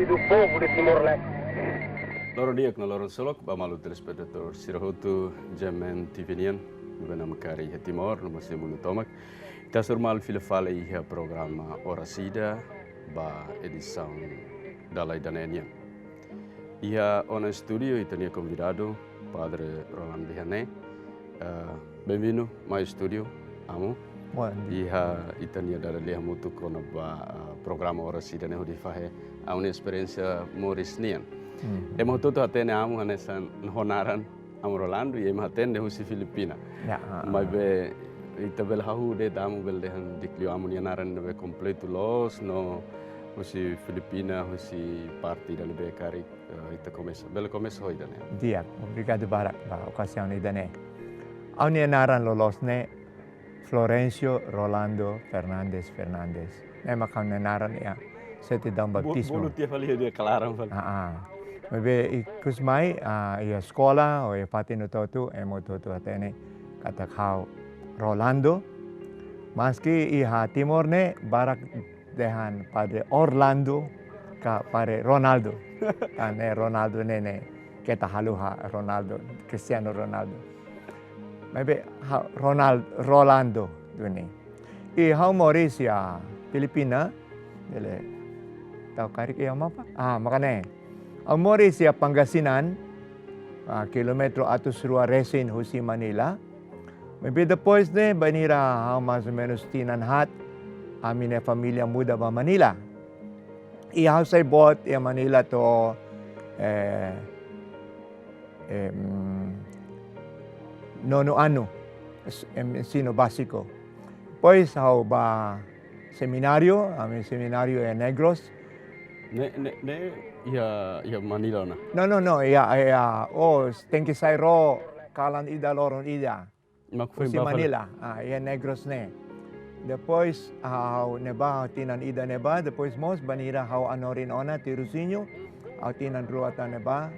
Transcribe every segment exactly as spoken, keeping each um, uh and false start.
do povo de Timor-Leste. Loron di'ak no loron seluk ba malu telespetadór sira hotu GMN TV nian, ne'ebé namkari iha Timor no mós iha mundu tomak. Ita hasoru malu fila fali iha programa Oras Ida ba edisaun dala ida-ne'e nian. Iha ona estúdiu ita-nia konvidadu, Padre Rolando Vianney. Eh, bem-vindo mai estúdiu, amu. Bom dia. Iha ita-nia dada lia hamutuk kona-ba, eh, programa Oras Ida ne'e hodi fahe amu-nia esperiénsia moris nian. Hmm. Ema hotu-hotu hatene amu hanesan ho naran amu Rolando, i ema hatene husi Filipina. Ya, ah, ah. Maibé ita bele hahú de'it amu bele dehan di'ak liu amu-nia naran ne'ebé kompletu loos no husi Filipina, husi parte ida ne'ebé karik, eh, ita komesa. Bele komesa ho ida-ne'e. Di'ak, obrigadu barak ba okaziaun ida-ne'e. Ha'u-nia naran loloos ne'e Florencio Rolando Fernandes Fernandes. Ne'e mak ha'u-nia naran iha sertidaun, bo-, batizmu. Bolu tiha fali, iha klaran fali. Ah, ah. Maibé ikus mai, ah, iha eskola, ou iha fatin hotu-hotu, ema hotu-hotu hatene katak ha'u Rolando. Maski iha Timor ne'e barak dehan Padre Orlando ka Padre Ronaldo. Tan ne'e Ronaldo ne'e ne'e keta haluha Ronaldo, Cristiano Ronaldo. Maibé ha'u Ronald-, Rolando duni. I ha'u moris iha Filipina, bele tau karik iha mapa? Ah, mak ne'e. Ha'u moris iha Pangasinan, ah, kilómetru atus rua resin husi Manila. Maibé depois ne'e, bainhira ha'u mais ou menus tinan haat, ami-nia família muda ba Manila. I ha'u sai boot iha Manila to'o, eh, em, nono anu, es-, em, ensinu báziku. Depois ha'u ba semináriu, ami semináriu iha Negros. Ne'e, ne'e, ne'e iha, iha Manila ona? No, no, no, iha, iha, oh, tenke sai ró kalan ida loron ida. Mak foin husi ba fali? Manila, ah, iha Negros ne'e. Depois, ah, ha'u ne'ebá, ha'u tinan ida ne'ebá, depois mós bainhira ha'u hanorin ona Terezinha, ha'u tinan rua tan ne'ebá,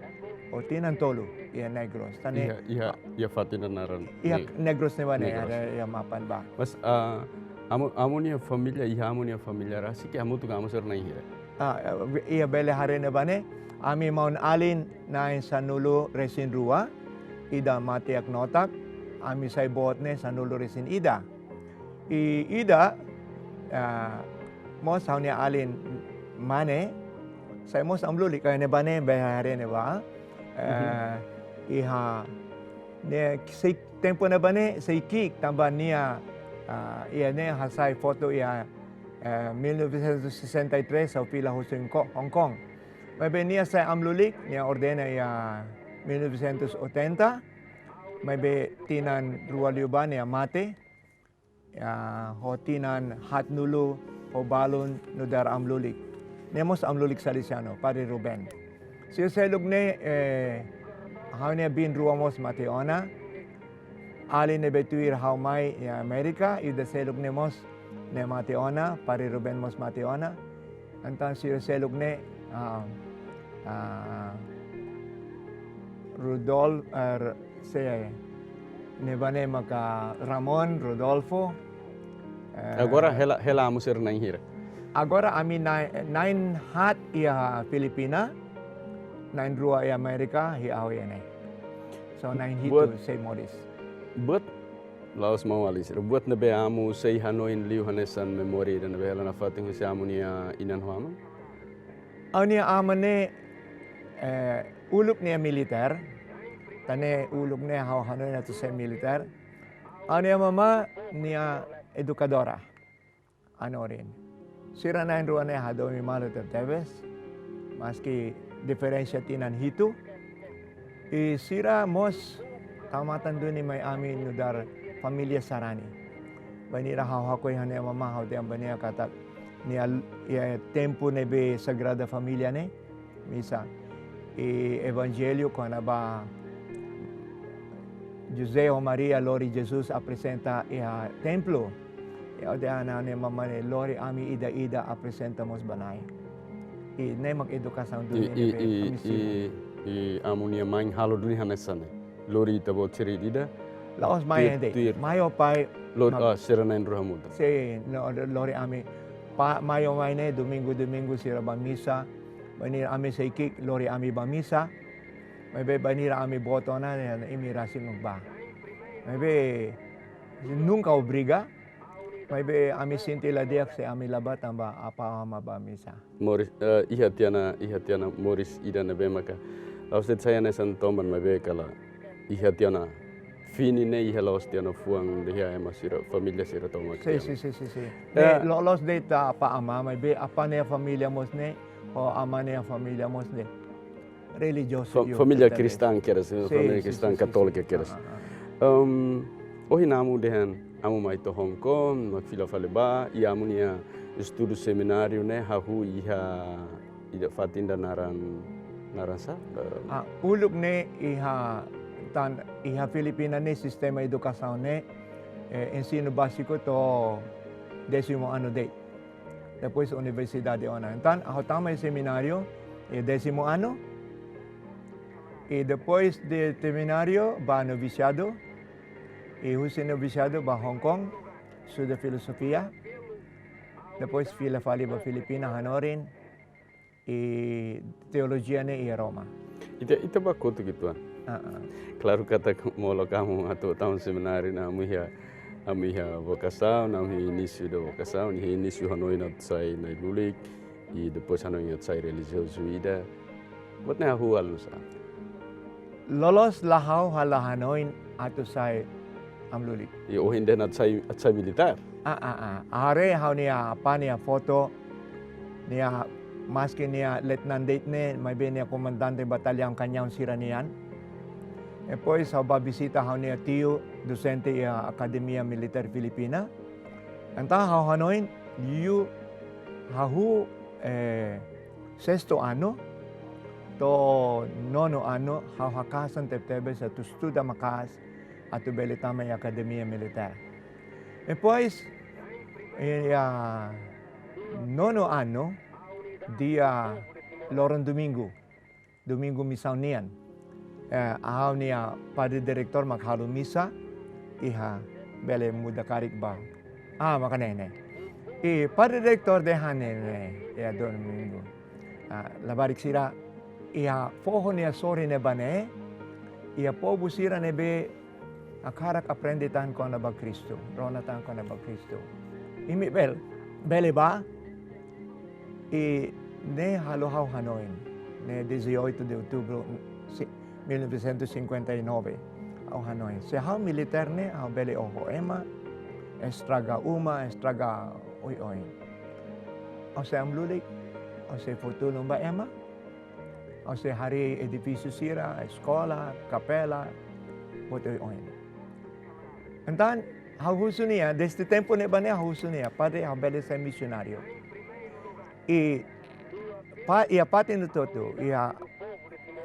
ha'u tinan tolu iha Negros. Tan ne'e, iha, iha, ah, iha fatin naran iha ne'e. Negros ne'ebá ne'e, Negros. Ada iha mapa ne'ebá. Mas, ah, amu, amu-nia família, iha amu-nia família rasik, hamutuk amu sira na'in hira? Ah, iha bele haree ne'ebá ne'e, ami maun-alin na'in sanulu resin rua, ida mate iha knotak, ami sai boot ne'e sanulu resin ida. I ida, ah, mós ha'u-nia alin mane, sai mós amu-lulik, iha ne'ebá ne'e, bele haree ne'ebá. Mhm. Eh, iha ne'e, sei tempu ne'ebá ne'e, sei ki'ik tanba nia, ah, iha ne'e hasai foto iha, eh, mil novecentos e sessenta e três, ha'u fila husi Hong Ko-, Hong Kong. Maibé nia sai amu-lulik, nia ordena iha mil novecentos e oitenta, maibé tinan rua liubá nia mate, iha ho tinan haatnulu ho balun nu'udar amu-lulik. Nia mós amu-lulik Salesianu, Padre Ruben. Sira seluk ne'e, eh, ha'u-nia biin rua mós mate ona. Alin ne'ebé tuir ha'u mai iha Amérika, ida seluk ne'e mós ne'e mate ona, Padre Ruben mós mate ona. Entaun sira seluk ne'e, ah, ah, Rudolf, eh, se ne'ebá ne'e maka Ramon, Rodolfo. Eh, agora hela, hela amu sira na'in hira? Agora ami na'in, na'in haat iha Filipina, na'in rua iha Amérika, i ha'u iha ne'e. So na'in hitu buat sei moris. Buat la'ós maun-alin sira. Buat ne'ebé amu sei hanoin liu hanesan memória ida ne'ebé hela nafatin husi amu-nia inan ho aman? Ha'u-nia aman ne'e, eh, uluk nia militár. Tan ne'e uluk ne'e ha'u hanoin atu sai militár. Ha'u-nia mamá nia edukadora. Hanorin. Sira na'in rua ne'e hadomi malu tebetebes. Maski diferensa tinan hitu. I sira mós tau matan duni mai ami nu'udar família sarani. Bainhira ha'u hakoi ha'u-nia mamá, ha'u dehan ba nia katak nia, iha tempu ne'ebé Sagrada Família ne'e, misa, i evanjellu kona-ba José ho Maria lori Jesus aprezenta iha templu. I ha'u dehan ha'u-nia mamá ne'e lori ami ida-ida aprezenta mós ba Na'i. I ne'e mak edukasaun duni ne'ebé ami simu. I, i amu-nia main halo duni hanesan ne'e. Lori ita-boot sira ida-ida. La'ós mai tuir, ida. Tuir. Mai ho pai. Lori, ah, sira na'in rua hamutuk. Sin, no, lori ami. Pa, mai ho mai ne'e, domingu, domingu sira ba misa. Bainhira ami sei ki'ik, lori ami ba misa. Maibé bainhira ami boot ona, ne'e imi rasik mak bá. Maibé nunka obriga. Maibé ami sente la di'ak se ami la bá tanba apá ama bá misa. Moris, eh, iha tiha ona, iha tiha ona moris ida ne'ebé maka la'ós de'it sai hanesan toman, maibé kala iha tiha ona fini ne'e, iha la'ós tiha ona fuan ida iha ema sira, família sira tomak. Sin, tiha ona. Sin, sin, sin, sin. Eh. Ne'e loloos de'it apá ama, maibé apá nia família mós ne'e, ho ama nia família mós ne'e. Relijiozu. Fa-, família kristã kedas, sin, família kristã katólika kedas. Ah, ah, ah. Em, ohin amu dehan amu mai to'o Hong Kong, mak fila fali bá, i amu-nia estudu semináriu ne'e hahú iha, iha fatin ida naran, naran sá? Ah, uluk ne'e iha tan, iha Filipina ne'e sistema edukasaun ne'e, eh, ensinu báziku to'o désimu anu de'it. Depois universidade ona. Entaun, ha'u tama iha semináriu, iha désimu anu. I depois de semináriu, bá novisiadu. I husi novisiadu bá Hong Kong, estuda filozofia. Depois fila fali bá Filipina, hanorin. I teolojia ne'e iha Roma. Ita, ita bá kotuk uitoan. Ah, ah. Klaru katak molok amu atu tama semináriu ne'e amu iha, amu iha vokasaun, amu iha inísiu da vokasaun, iha inísiu hanoin atu sai na'i-lulik, i depois hanoin atu sai relijiozu ida. Buat ne'e hahú halo nu'usá? Loloos la ha'u la hanoin atu sai amu-lulik. I ohin dehan atu sai, atu sai militár. Ah, ah, ah. Haree ha'u-nia apá nia foto, nia maski nia letnan de'it ne'e, maibé nia komandante batallaun kañaun sira-nian. Depois ha'u bá vizita ha'u-nia tiu, dosente iha Akademia Militár Filipina. Entaun ha'u hanoin, liu hahú, eh, sestu anu to'o nonu anu, ha'u haka'as an tebetebes atu estuda maka'as atu bele tama iha Akademia Militár. Depois, iha nonu anu, dia loron domingu, domingu misaun nian. Eh, ha'u-nia padre diretór mak halo misa, iha bele muda karik bá. Ah, maka ne'e ne'e. I padre diretór dehan ne'e ne'e, iha domingu. Ah, labarik sira, iha foho nia sorin ne'ebá ne'e, iha povu sira ne'ebé hakarak aprende tan kona-ba Kristu, rona tan kona-ba Kristu. Imi bel-, bele bá, i ne'e halo ha'u hanoin, ne'e dezoito de outubro, si-, mil novecentos e cinquenta e nove, ha'u hanoin. Se ha'u militár ne'e, ha'u bele oho ema, estraga uma, estraga oioin. Ha'u sei amu-lulik, ha'u sei fó tulun ba ema, ha'u sei harii edifísiu sira, eskola, kapela, buat oioin. Entaun, ha'u husu nia, desde tempu ne'ebá ne'e ha'u husu nia, padre ha'u bele sai misionáriu. I pa-, iha fatin hotu-hotu, iha,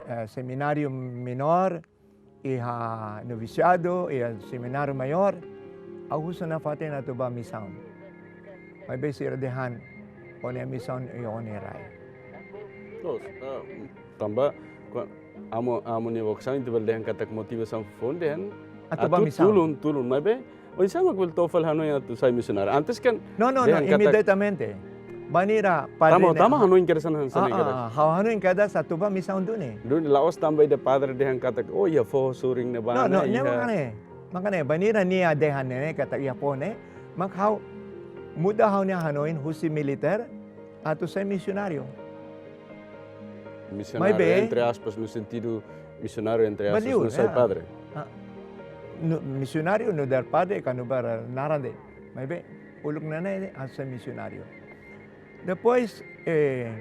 eh, semináriu menór, iha novisiadu, iha semináriu maiór, ha'u husu nafatin atu bá misaun. Maibé sira dehan, ó-nia misaun iha ó-nia rai. Loos, ah, tanba, kua-, amu, amu-nia vokasaun, ita bele dehan katak motivasaun foun dehan atu bá misaun. Atu tulun, tulun, maibé oinsá mak bele to'o fali hanoin atu sai misionáriu? Antes kan, no, no, no, dehan katak imediatamente. Bainhira padre ne'e, tama hanoin kedas hanesan, ah, ne'e kedas. Ah, ha'u hanoin kedas atu bá misaun duni. Duni la'ós tanba ida padre dehan katak, oh, iha foho sorin ne'ebá ne'e, no, no, ne'e iha. Maka ne'e, maka ne'e, bainhira nia dehan ne'e, katak iha foho ne'e, mak ha'u muda ha'u-nia hanoin husi militár atu sai misionáriu. Misionáriu, maibé, entre aspas, no sentido misionáriu, entre aspas, liu, no sai, ya, padre. Ah, no, misionáriu nu'udar padre ka nu'udar naran de'it. Maibé, uluk ne'e ne'e ha'u sai misionáriu. Depois, eh,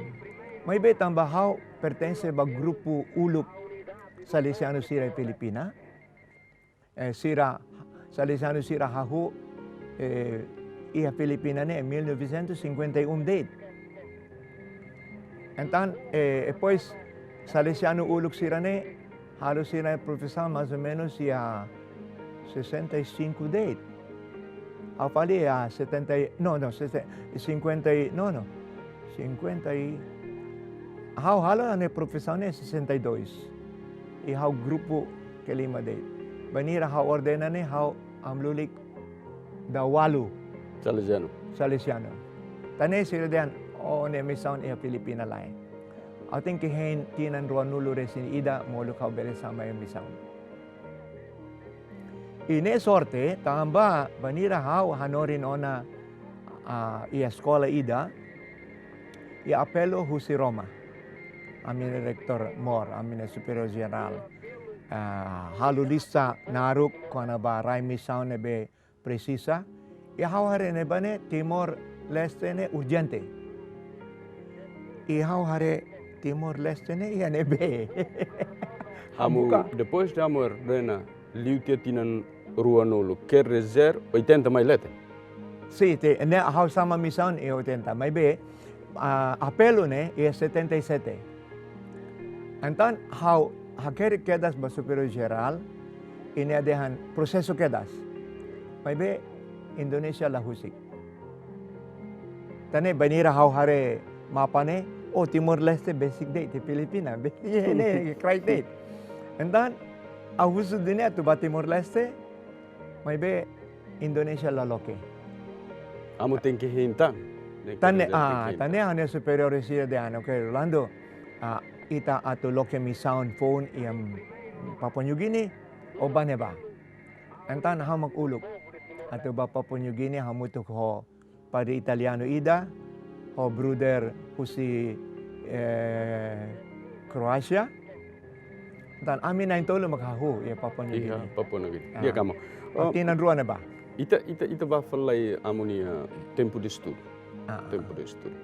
maibé tanba ha'u pertense ba grupu uluk Salesianu sira Filipina. Eh, sira, Salesianu sira hahú, eh, iha Filipina ne'e mil novecentos e cinquenta e um de'it. Entaun, eh, depois, Salesianu uluk sira ne'e halo sira-nia profisaun mais ou menos iha sessenta e cinco de'it. Ha'u fali iha setenta e, no, no, sete-, cinquenta e, no, no. Cinquenta e, ha'u halo ha'u-nia profisaun ne'e sessenta e dois. I ha'u grupu kelima de'it. Bainhira ha'u ordena ne'e ha'u amu-lulik daualu. Salesianu. Salesianu. Tan ne'e sira dehan, ó-nia misaun iha Filipina lae. Ha'u tenke hein tinan ruanulu-resin-ida molok ha'u bele sama iha misaun. I ne'e sorte, tanba bainhira ha'u hanorin ona, ah, iha eskola ida, iha apelu husi Roma. Ami-nia reitór mor, ami-nia superiór jerál, ah, halo lista naruk kona-ba rai misaun ne'ebé presiza. I ha'u haree ne'ebá ne'e Timor-Leste ne'e urjente. I ha'u haree Timor-Leste ne'e iha ne'ebé. Amu, buka. Depois de amu ordena, liu tiha tinan ruanulu, quer dizer oitenta mai leten. Sin, te, ne'e ha'u sama misaun iha oitenta, maibé, ah, apelu ne'e iha setenta e sete. Entaun ha'u hakerek kedas ba superiór jerál, i nia dehan prosesu kedas. Maibé Indonézia la husik. Tan ne'e bainhira ha'u haree mapa ne'e, oh, Timor-Leste besik de'it iha Filipina, besik ne'e, kraik de'it. Entaun ha'u husu duni atu bá Timor-Leste, maibé Indonézia la loke. Amu tenke hein tan. Tan ne'e, ah, tenke hein tan. Tan ne'e ha'u-nia superiór sira dehan, oke, Rolando, ah, ita atu loke misaun foun iha, mm, Papua New Guinea, ó bá ne'ebá. Entaun ha'u mak uluk atu bá Papua New Guinea, hamutuk ho padre italianu ida, ho brother husi, eh, Kroasia. Entaun ami na'in-tolu mak hahú iha Papua New Guinea. Iha Papua New Guinea. Ah. Di'ak, Amu. Oh, tinan rua ne'ebá. Ita, ita, ita bá fali amu-nia tempu de estudu. Ah, ah. Tempu de estudu.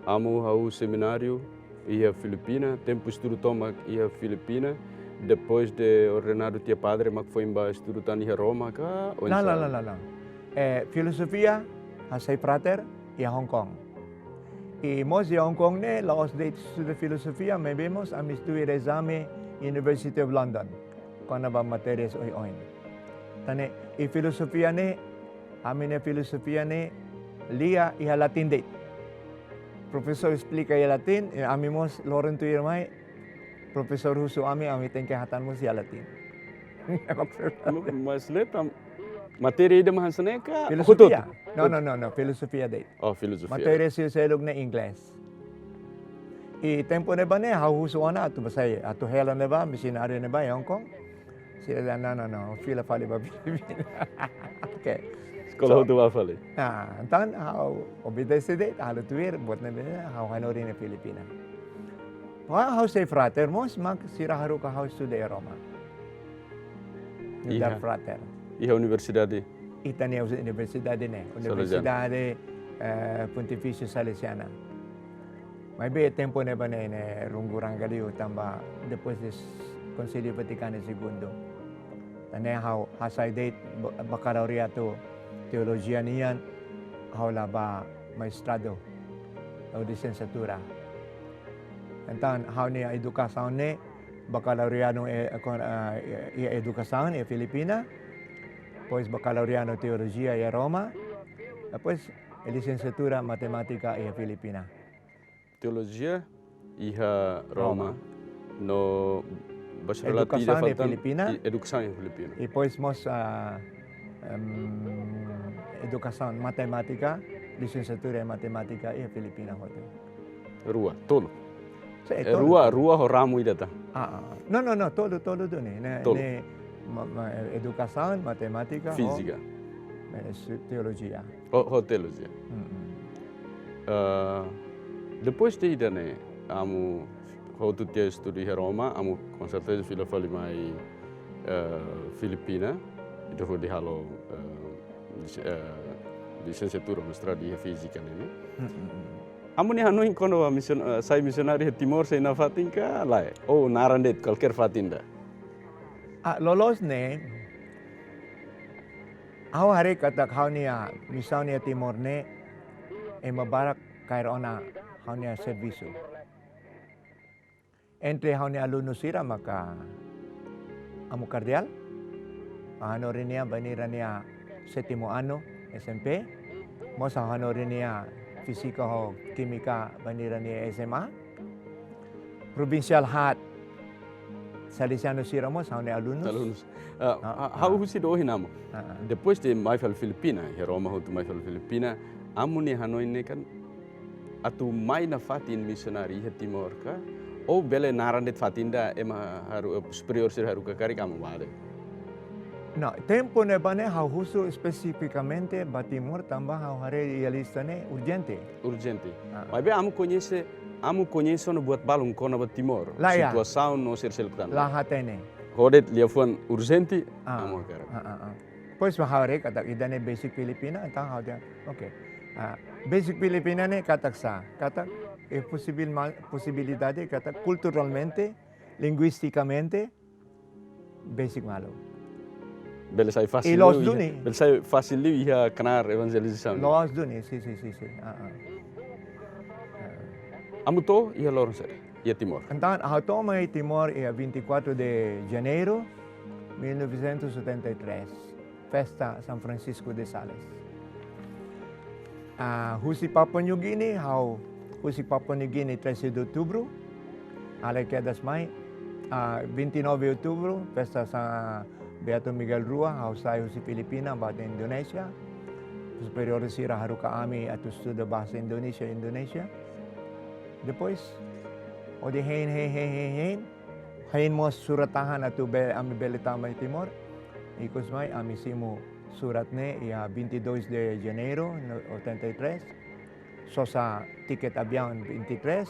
Amu hahú semináriu iha Filipina, tempu estudu tomak iha Filipina, depois de ordenadu tiha padre mak foin bá estudu tan iha Roma ka, oinsá? Lae, lae, lae, lae, lae. Eh, filozofia, hasai frater, iha Hong Kong. I mós iha Hong Kong ne'e, la'ós de'it estuda filozofia, maibé mós ami estuda ezame University of London. Kona-ba matérias oioin. Tan ne'e, i filozofia ne'e, ami-nia filozofia ne'e, lia iha latin de'it. Profesór esplika iha latin, i ami mós loron tuirmai, profesór husu ami, ami tenke hatán mós iha latin. Mas leta, matéria ida mak hanesan ne'e ka? Filozofia. Hotu-hotu? No, no, no, no, filozofia de'it. Oh, filozofia. Matéria sira seluk ne'e inglés. I tempu ne'ebá ne'e, ha'u husu ona atu bá sai, atu hela ne'ebá, misionáriu ne'ebá, Hong Kong. Sira dehan, no, no, no, fila fali ba Filipina. Oke. Eskola hotu bá fali. Ah, entaun ha'u obedese de'it, halo tuir, buat ne'ebé ha'u hanorin iha Filipina. Ha'u, ha'u sei frater mós, mak sira haruka ha'u estuda iha Roma. Nu'udar frater. Iha universidade? Ita-nia universidade ne'e. Salesiana. Universidade, eh, Pontifícia Salesiana. Maibé tempu ne'ebá ne'e, ne'e runguranga liu tanba depois de s-, Konsíliu Vatikanu Segundu. Tan ne'e ha'u hasai de'it ba-, bakalaureadu teolojia nian, ha'u la bá mestradu, ou lisensiatura. Entaun, ha'u-nia edukasaun ne'e, bakalaureadu, eh, kon-, eh, iha edukasaun iha Filipina, depois bakalaureadu teolojia iha Roma, depois lisensiatura matemátika iha Filipina. Teolojia iha Roma. Roma. No bacharelatu ida faltan iha Filipina. Edukasaun iha Filipina. I depois mós, ah, em, edukasaun matemátika, lisensiatura iha matemátika iha Filipina hotu. Rua, tolu. Sé, eh, tolu. Rua, rua ho ramu ida tan? Ah, ah. No, no, no, tolu, tolu duni. Ne'e, tolu. Ne'e, ma-, ma-, edukasaun, matemátika, ho, fízika, eh, su-, teolojia. Ho, ho teolojia. Mm-mm. Eh, depois de ida-ne'e, amu hotu tiha estudu iha Roma, amu konserteza fila fali mai, eh, Filipina, atu hodi halo, eh, lis-, eh, lisensiatura, mestradu iha fízika ne'e, ne'e. Mm-mm. Amu-nia hanoin kona-ba mision-, eh, sai misionáriu iha Timor sei nafatin ka lae? Ou naran de'it kualkér fatin ida? Ah, loloos ne'e, ha'u haree katak ha'u-nia misaun iha Timor ne'e, ema barak kaer ona ha'u-nia servisu. Entre ha'u-nia alunu sira maka amu Kardeál, ha'u hanorin nia bainhira nia sétimu anu S M P, mós ha'u hanorin nia fízika ho kímika bainhira nia S M A. Provinsiál haat, Salesianu sira mós ha'u-nia alunus. Alunus. Ah, ah, ah, ha'u husi dohin, Amu. Ah, ah. Depois de mai fali Filipina, iha Roma hotu mai fali Filipina, amu-nia hanoin ne'e kan atu mai nafatin misionáriu iha Timor ka, Ou bele naran de'it fatin ida, ema haru, eh, superiór sira haruka karik amu bá de'it? Não, tempu ne'ebá ne'e ha'u husu espesifikamente ba Timor tanba ha'u haree iha lista ne'e urjente. Urjente. Ah. Maibé amu koñese, amu koñese ona buat balun kona-ba Timor. Lae, ya. Situasaun no sira seluk tan. La hatene. Ho de'it liafuan urjente, ah, amu hakarak. Ah, ah, ah. Depois ha'u haree katak ida-ne'e basic Filipina, entaun ha'u dehan, oke. Ah, basic Filipina ne'e katak sá, katak, eh, posibil ma-, posibilidade katak kulturalmente, linguistikamente, basic malu. Bele sai fasil. I loos liu iha, duni. Bele sai fasil liu iha knaar evanjelizasaun. Loos duni, si, si, si, si. Ah, ah. Ah. Amu to'o iha loron saida iha Timor? Entaun, ha'u to'o mai Timor iha vinte e quatro de Janeiro, mil novecentos e setenta e três. Festa São Francisco de Sales. Ah, husi Papua New Guinea, ha'u husi Papua New Guinea treze de Outubro, ha'u kedas mai, ah, vinte e nove de Outubro, festa São Beato Miguel Rua, ha'u sai husi Filipina, bá to'o Indonézia. Superiór sira haruka ami atu estuda bahasa Indonesia, Indonesia. Depois, hodi hein, hein, hein, hein, hein, hein mós surat-tahan atu be-, ami bele tama iha Timor. Ikus mai ami simu surat ne'e iha vinte e dois de Janeiro, no, oitenta e três. Sosa tiket aviaun vinte e três,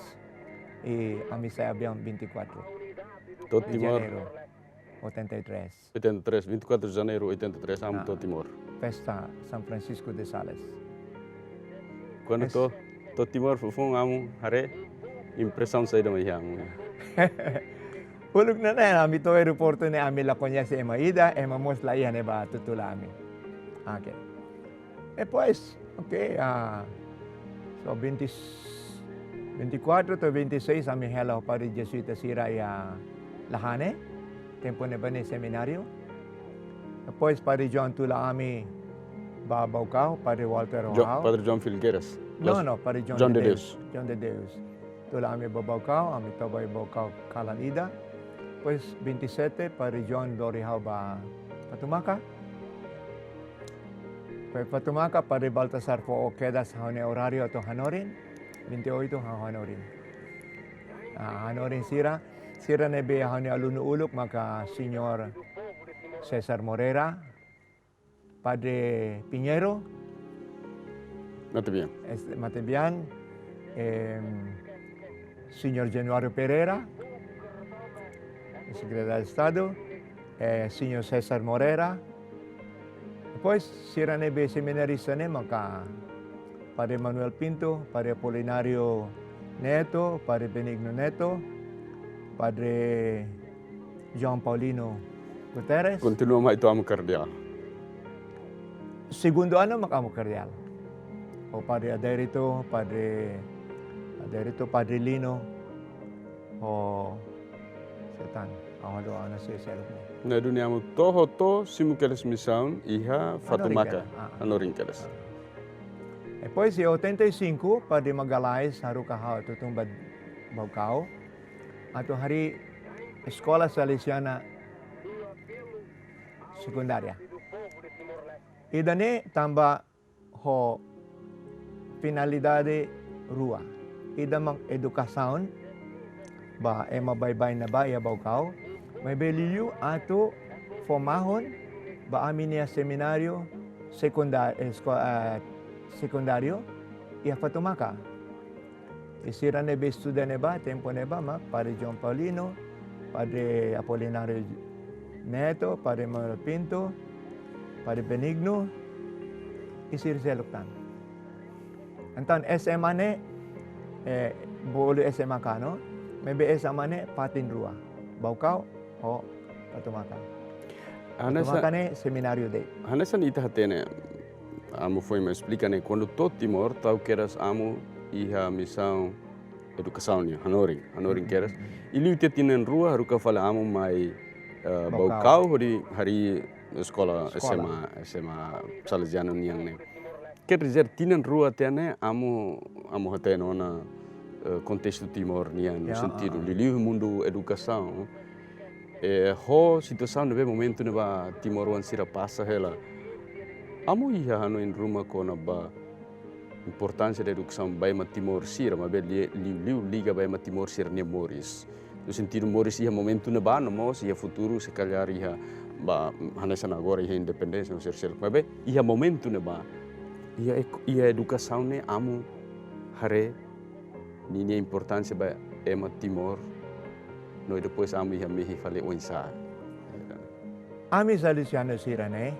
i ami sa'e aviaun vinte e quatro de Janeiro, oitenta e três. To'o Timor. Oitenta e três, vinte e quatro de Janeiro, oitenta e três, amu to'o Timor. Ah, festa São Francisco de Sales. Kuandu to'o, to'o Timor foufoun amu haree, impresaun saida mak iha amu? Uluk ne'e ne'e, ami to'o aeroportu ne'e, ami la koñese ema ida, ema mós la iha ne'ebá tutula ami. Oke. Depois, oke, ah, so vinte, vinte e quatro to'o vinte e seis ami hela ho padre Jesuita sira iha Lahane, tempu ne'ebá ne'e semináriu. Depois padre John tula ami ba Baucau, padre Walter ho ha'u. Padre John Filgueiras. No, no, padre John de Deus. John de Deus. Tula ami ba Baucau, ami toba iha Baucau kalan ida. Depois vinte e sete, padre John lori ha'u ba Fatumaka. Ba Fatumaka, padre Baltasar fó kedas ha'u-nia oráriu atu hanorin, vinte e oito ha'u hanorin. Ah, hanorin sira, sira ne'ebé ha'u-nia alunu uluk maka señór César Moreira, padre Pinheiro, Matebian. Es-, Matebian, em, señór Januário Pereira, sekretáriu Estadu, eh, señór César Moreira. Depois, sira ne'ebé seminarista ne'e maka padre Manuel Pinto, padre Apolinário Neto, padre Benigno Neto, padre João Paulino Guterres. Kontinua mai to'o amu kardeál. Segundu anu mak amu kardeál. Ho padre Adérito, padre Adérito, padre Lino, ho sé tan, ha'u haluha ona sé seluk ne'e. Ne'e duni amu to'o, to'o simu kedas misaun iha Fatumaka. Hanorin kedas. Ah, ah. Hanorin kedas. Ah. Depois, iha oitenta e cinco, padre Magalhães haruka ha'u atu tun ba Baucau, atu harii Eskola Salesiana Sekundária. Ida-ne'e tanba ho finalidade rua. Ida mak edukasaun ba ema baibain ne'ebá iha Baucau, maibé liuliu atu fó mahon ba ami-nia semináriu sekundá-, esko-, eh, sekundáriu iha Fatumaka. I sira ne'ebé estuda ne'ebá, tempu ne'ebá mak padre João Paulino, padre Apolinário Neto, padre Manuel Pinto, padre Benigno, i sira seluk tan. Entaun S M A ne'e, eh, bolu S M A ka no, maibé S M A ne'e fatin rua, Baucau ho Fatumaka. Hanesan, Fatumaka ne'e semináriu de'it. Hanesan ita hatene, amu foin mai esplika ne'e, kuandu to'o Timor, tau kedas amu iha misaun edukasaun nian, hanorin, hanorin kedas. Mm, mm, mm. I liu tiha tinan rua, haruka fali amu mai, eh, Baucau. Baucau, hodi harii eskola, eskola S M A, S M A Salesiano nian ne'e. Quer dizer, tinan rua tiha ne'e, amu, amu hatene ona, eh, kontestu Timor nian, no sentidu, ah, liuliu mundu edukasaun. Eh, ho situasaun ne'ebé momentu ne'ebá timoroan sira pasa hela. Amu iha hanoin ruma kona-ba importánsia da edukasaun ba ema Timor sira, maibé liu, liu, liu liga ba ema Timor sira-nia moris. No sentidu moris iha momentu ne'ebá, no mós iha futuru, se kalhar iha ba, hanesan agora iha independénsia, no sira seluk. Maibé iha momentu ne'ebá, iha ek-, iha edukasaun ne'e amu haree ninia importánsia ba ema Timor, no depois amu iha mehi fali oinsá. Ami Salesianu sira-ne'e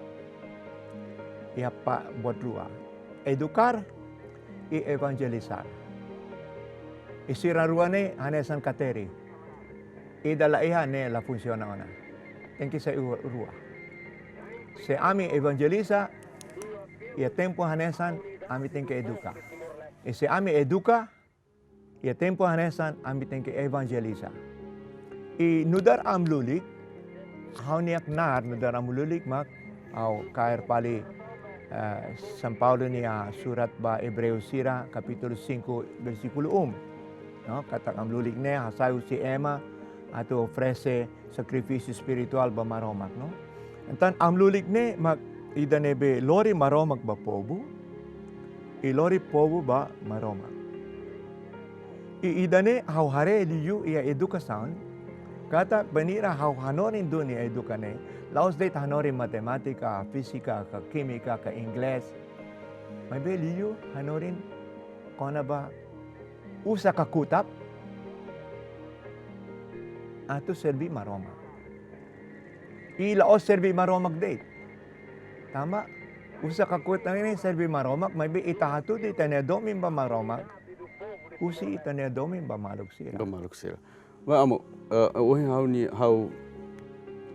iha buat rua, edukar i evanjelizar. I sira rua ne'e hanesan kateri. Ida la iha ne'e la funsiona ona. Tenke sai u-, rua. Se ami evanjeliza, iha tempu hanesan ami tenke eduka. I se ami eduka, iha tempu hanesan ami tenke evanjeliza. I nu'udar amu lulik, ha'u-nia knaar nu'udar amu lulik mak ha'u kaer fali, eh, São Paulo nia surat ba Ebreu sira, kapítulu cinco, versíkulu um. No, katak amu lulik ne'e hasai husi ema atu oferese sakrifísiu espirituál ba Maromak, no? Entaun amu lulik ne'e mak ida ne'ebé lori Maromak ba povu, i lori povu ba Maromak. I ida-ne'e ha'u haree liu iha edukasaun, katak bainhira ha'u hanorin duni eduka ne'e, la'ós de'it hanorin matemátika, fízika, ka kímika, ka inglés. Maibé liu hanorin kona-ba uza kakutak atu serve Maromak. I la'ós serve Maromak de'it. Tanba uza kakutak ne'e serve Maromak, maibé ita hatudu ita-nia domin ba Maromak husi ita-nia domin ba maluk sira. Ba maluk sira. Ba amu, eh, ohin ha'u-nia, ha'u,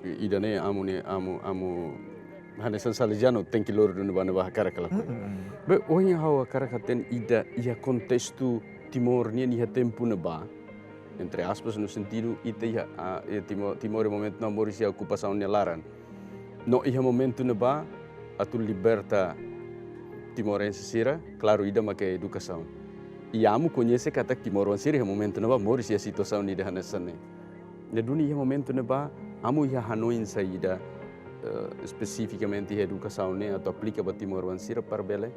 i-, ida-ne'e amu-nia, amu, amu, hanesan Salesianu tenke lori duni ba ne'ebá hakarak lakohi. Mm-mm. Be, ohin ha'u hakarak hatene ida iha kontestu Timor nian iha tempu ne'ebá, entre aspas, no sentidu ita iha, ah, iha Timor, Timor iha momentu ne'ebá moris iha okupasaun nia laran. No iha momentu ne'ebá atu liberta timorense sira, klaru ida mak edukasaun. I amu koñese katak timoroan sira iha momentu ne'ebá moris iha situasaun ida hanesan ne'e. Ne'e duni iha momentu ne'ebá amu iha hanoin saida, eh, espesifikamente iha edukasaun ne'e atu aplika ba timoroan sira para bele,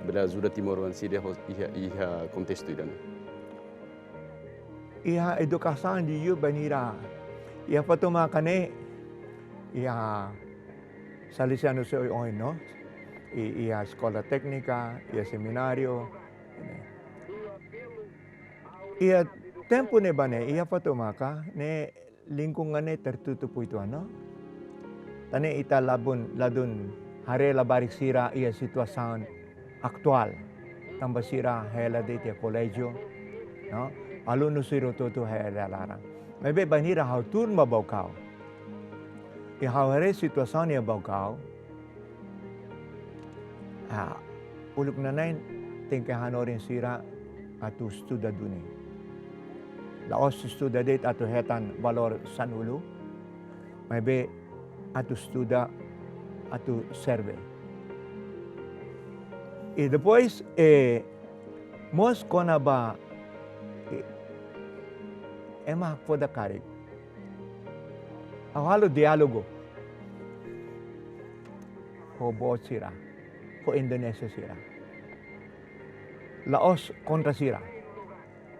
bele ajuda timoroan sira iha, iha, iha kontestu ida-ne'e. Iha edukasaun liu bainhira iha Fatumaka ne'e, iha Salesianu sei oin, no? I-, iha eskola téknika, iha semináriu. Iha tempu ne'ebá ne'e, iha Fatumaka ne'e lingkungan ne'e tertutup uitoan, no? Tan ne'e ita ladún, ladún haree labarik sira iha situasaun atuál. Tanba sira hela de'it iha koléjiu, no? Alunu sira hotu-hotu hela iha laran. Maibé bainhira ha'u tun ba Baucau, i ha'u haree situasaun iha Baucau, ah, uluk nanain tenke hanorin sira atu estuda duni. La'ós estuda de'it atu hetan valór sanulu, maibé atu estuda atu serve. I depois, eh, mós kona-ba, eh, ema hakfodak karik. Ha'u halo diálogu ho boot sira, ho Indonézia sira. La'ós kontra sira.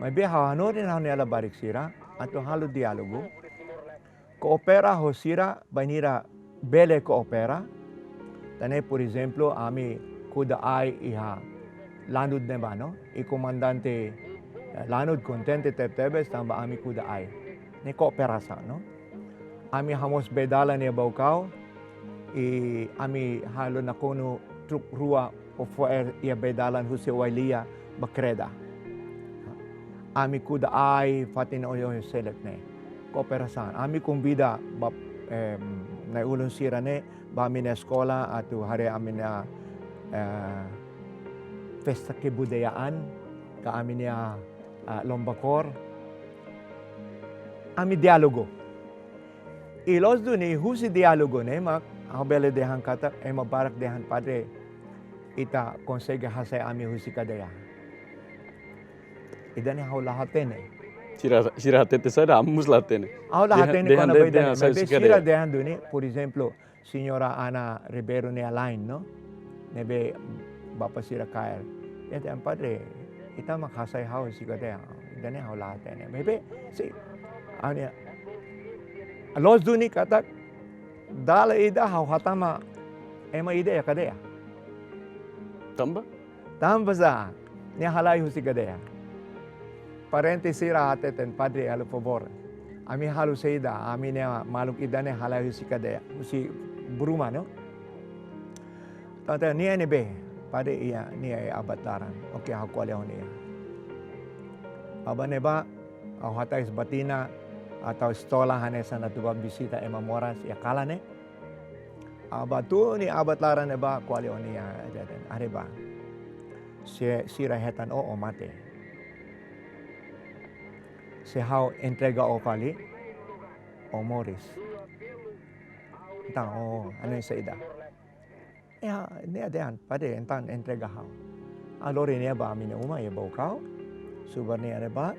Maibé ha'u hanorin ha'u-nia labarik sira atu halo diálogu, koopera ho sira bainhira bele koopera. Tan ne'e, por ezemplu, ami kuda ai iha lanut ne'ebá, no? I komandante, eh, lanut kontente tebetebes tanba ami kuda ai. Ne'e kooperasaun, no? Ami hamoos bee dalan iha Baucau, i ami halo nakonu truk rua fó fo'er iha bee dalan husi Wailea ba Creda. Ami kuda ai, fatin oioin seluk ne'e. Kooperasaun. Ami konvida ba, em, na'i-ulun sira-ne'e ba ami-nia eskola atu haree ami-nia, eh, festa kebudayaan, ka ami-nia, ah, lomba kór. Ami diálogu. I loos duni husi diálogu ne'e mak ha'u bele dehan katak ema barak dehan, "Padre, ita konsege hasai ami husi kadeia." Ida-ne'e ha'u la hatene. Sira, sira hatete saida, amu mós la hatene. Ha'u la hatene dehan, kona-ba ida-ne'e, hasai husi kadeia. Maibé sira dehan duni, por ezemplu, Señora Ana Ribeiro nia lain, no? Ne'ebé bapa sira kaer. Nia dehan, "Padre, ita mak hasai ha'u husi kadeia. Ida-ne'e ha'u la hatene." Maibé, si, ha'u-nia, loos duni katak, dala ida ha'u hatama ema ida iha kadeia. Tanba? Tanba sá, nia halai husi kadeia. Parente sira hateten, "Padre, halo favór. Ami halo saida, ami-nia maluk ida-ne'e halai husi kadeia, husi bruma, no?" Entaun nia ne'ebé, padre, iha, nia iha abad laran. Oke, ha'u ko'alia ho nia. Aban ne'ebá, ha'u hatais batina, ha'u tau estola hanesan atu bá vizita ema moras iha kalan ne'e. Ha'u bá tun iha abad laran ne'ebá, ko'alia ho nia, dehan, "Haree bá. Se sira hetan ó, ó mate. Se ha'u entrega ó fali, ó moris. Entaun, ó, anu saida?" Iha, nia dehan, "Padre, entaun entrega ha'u." Ha'u lori nia bá ami-nia uma iha Baucau. Subar nia ne'ebá.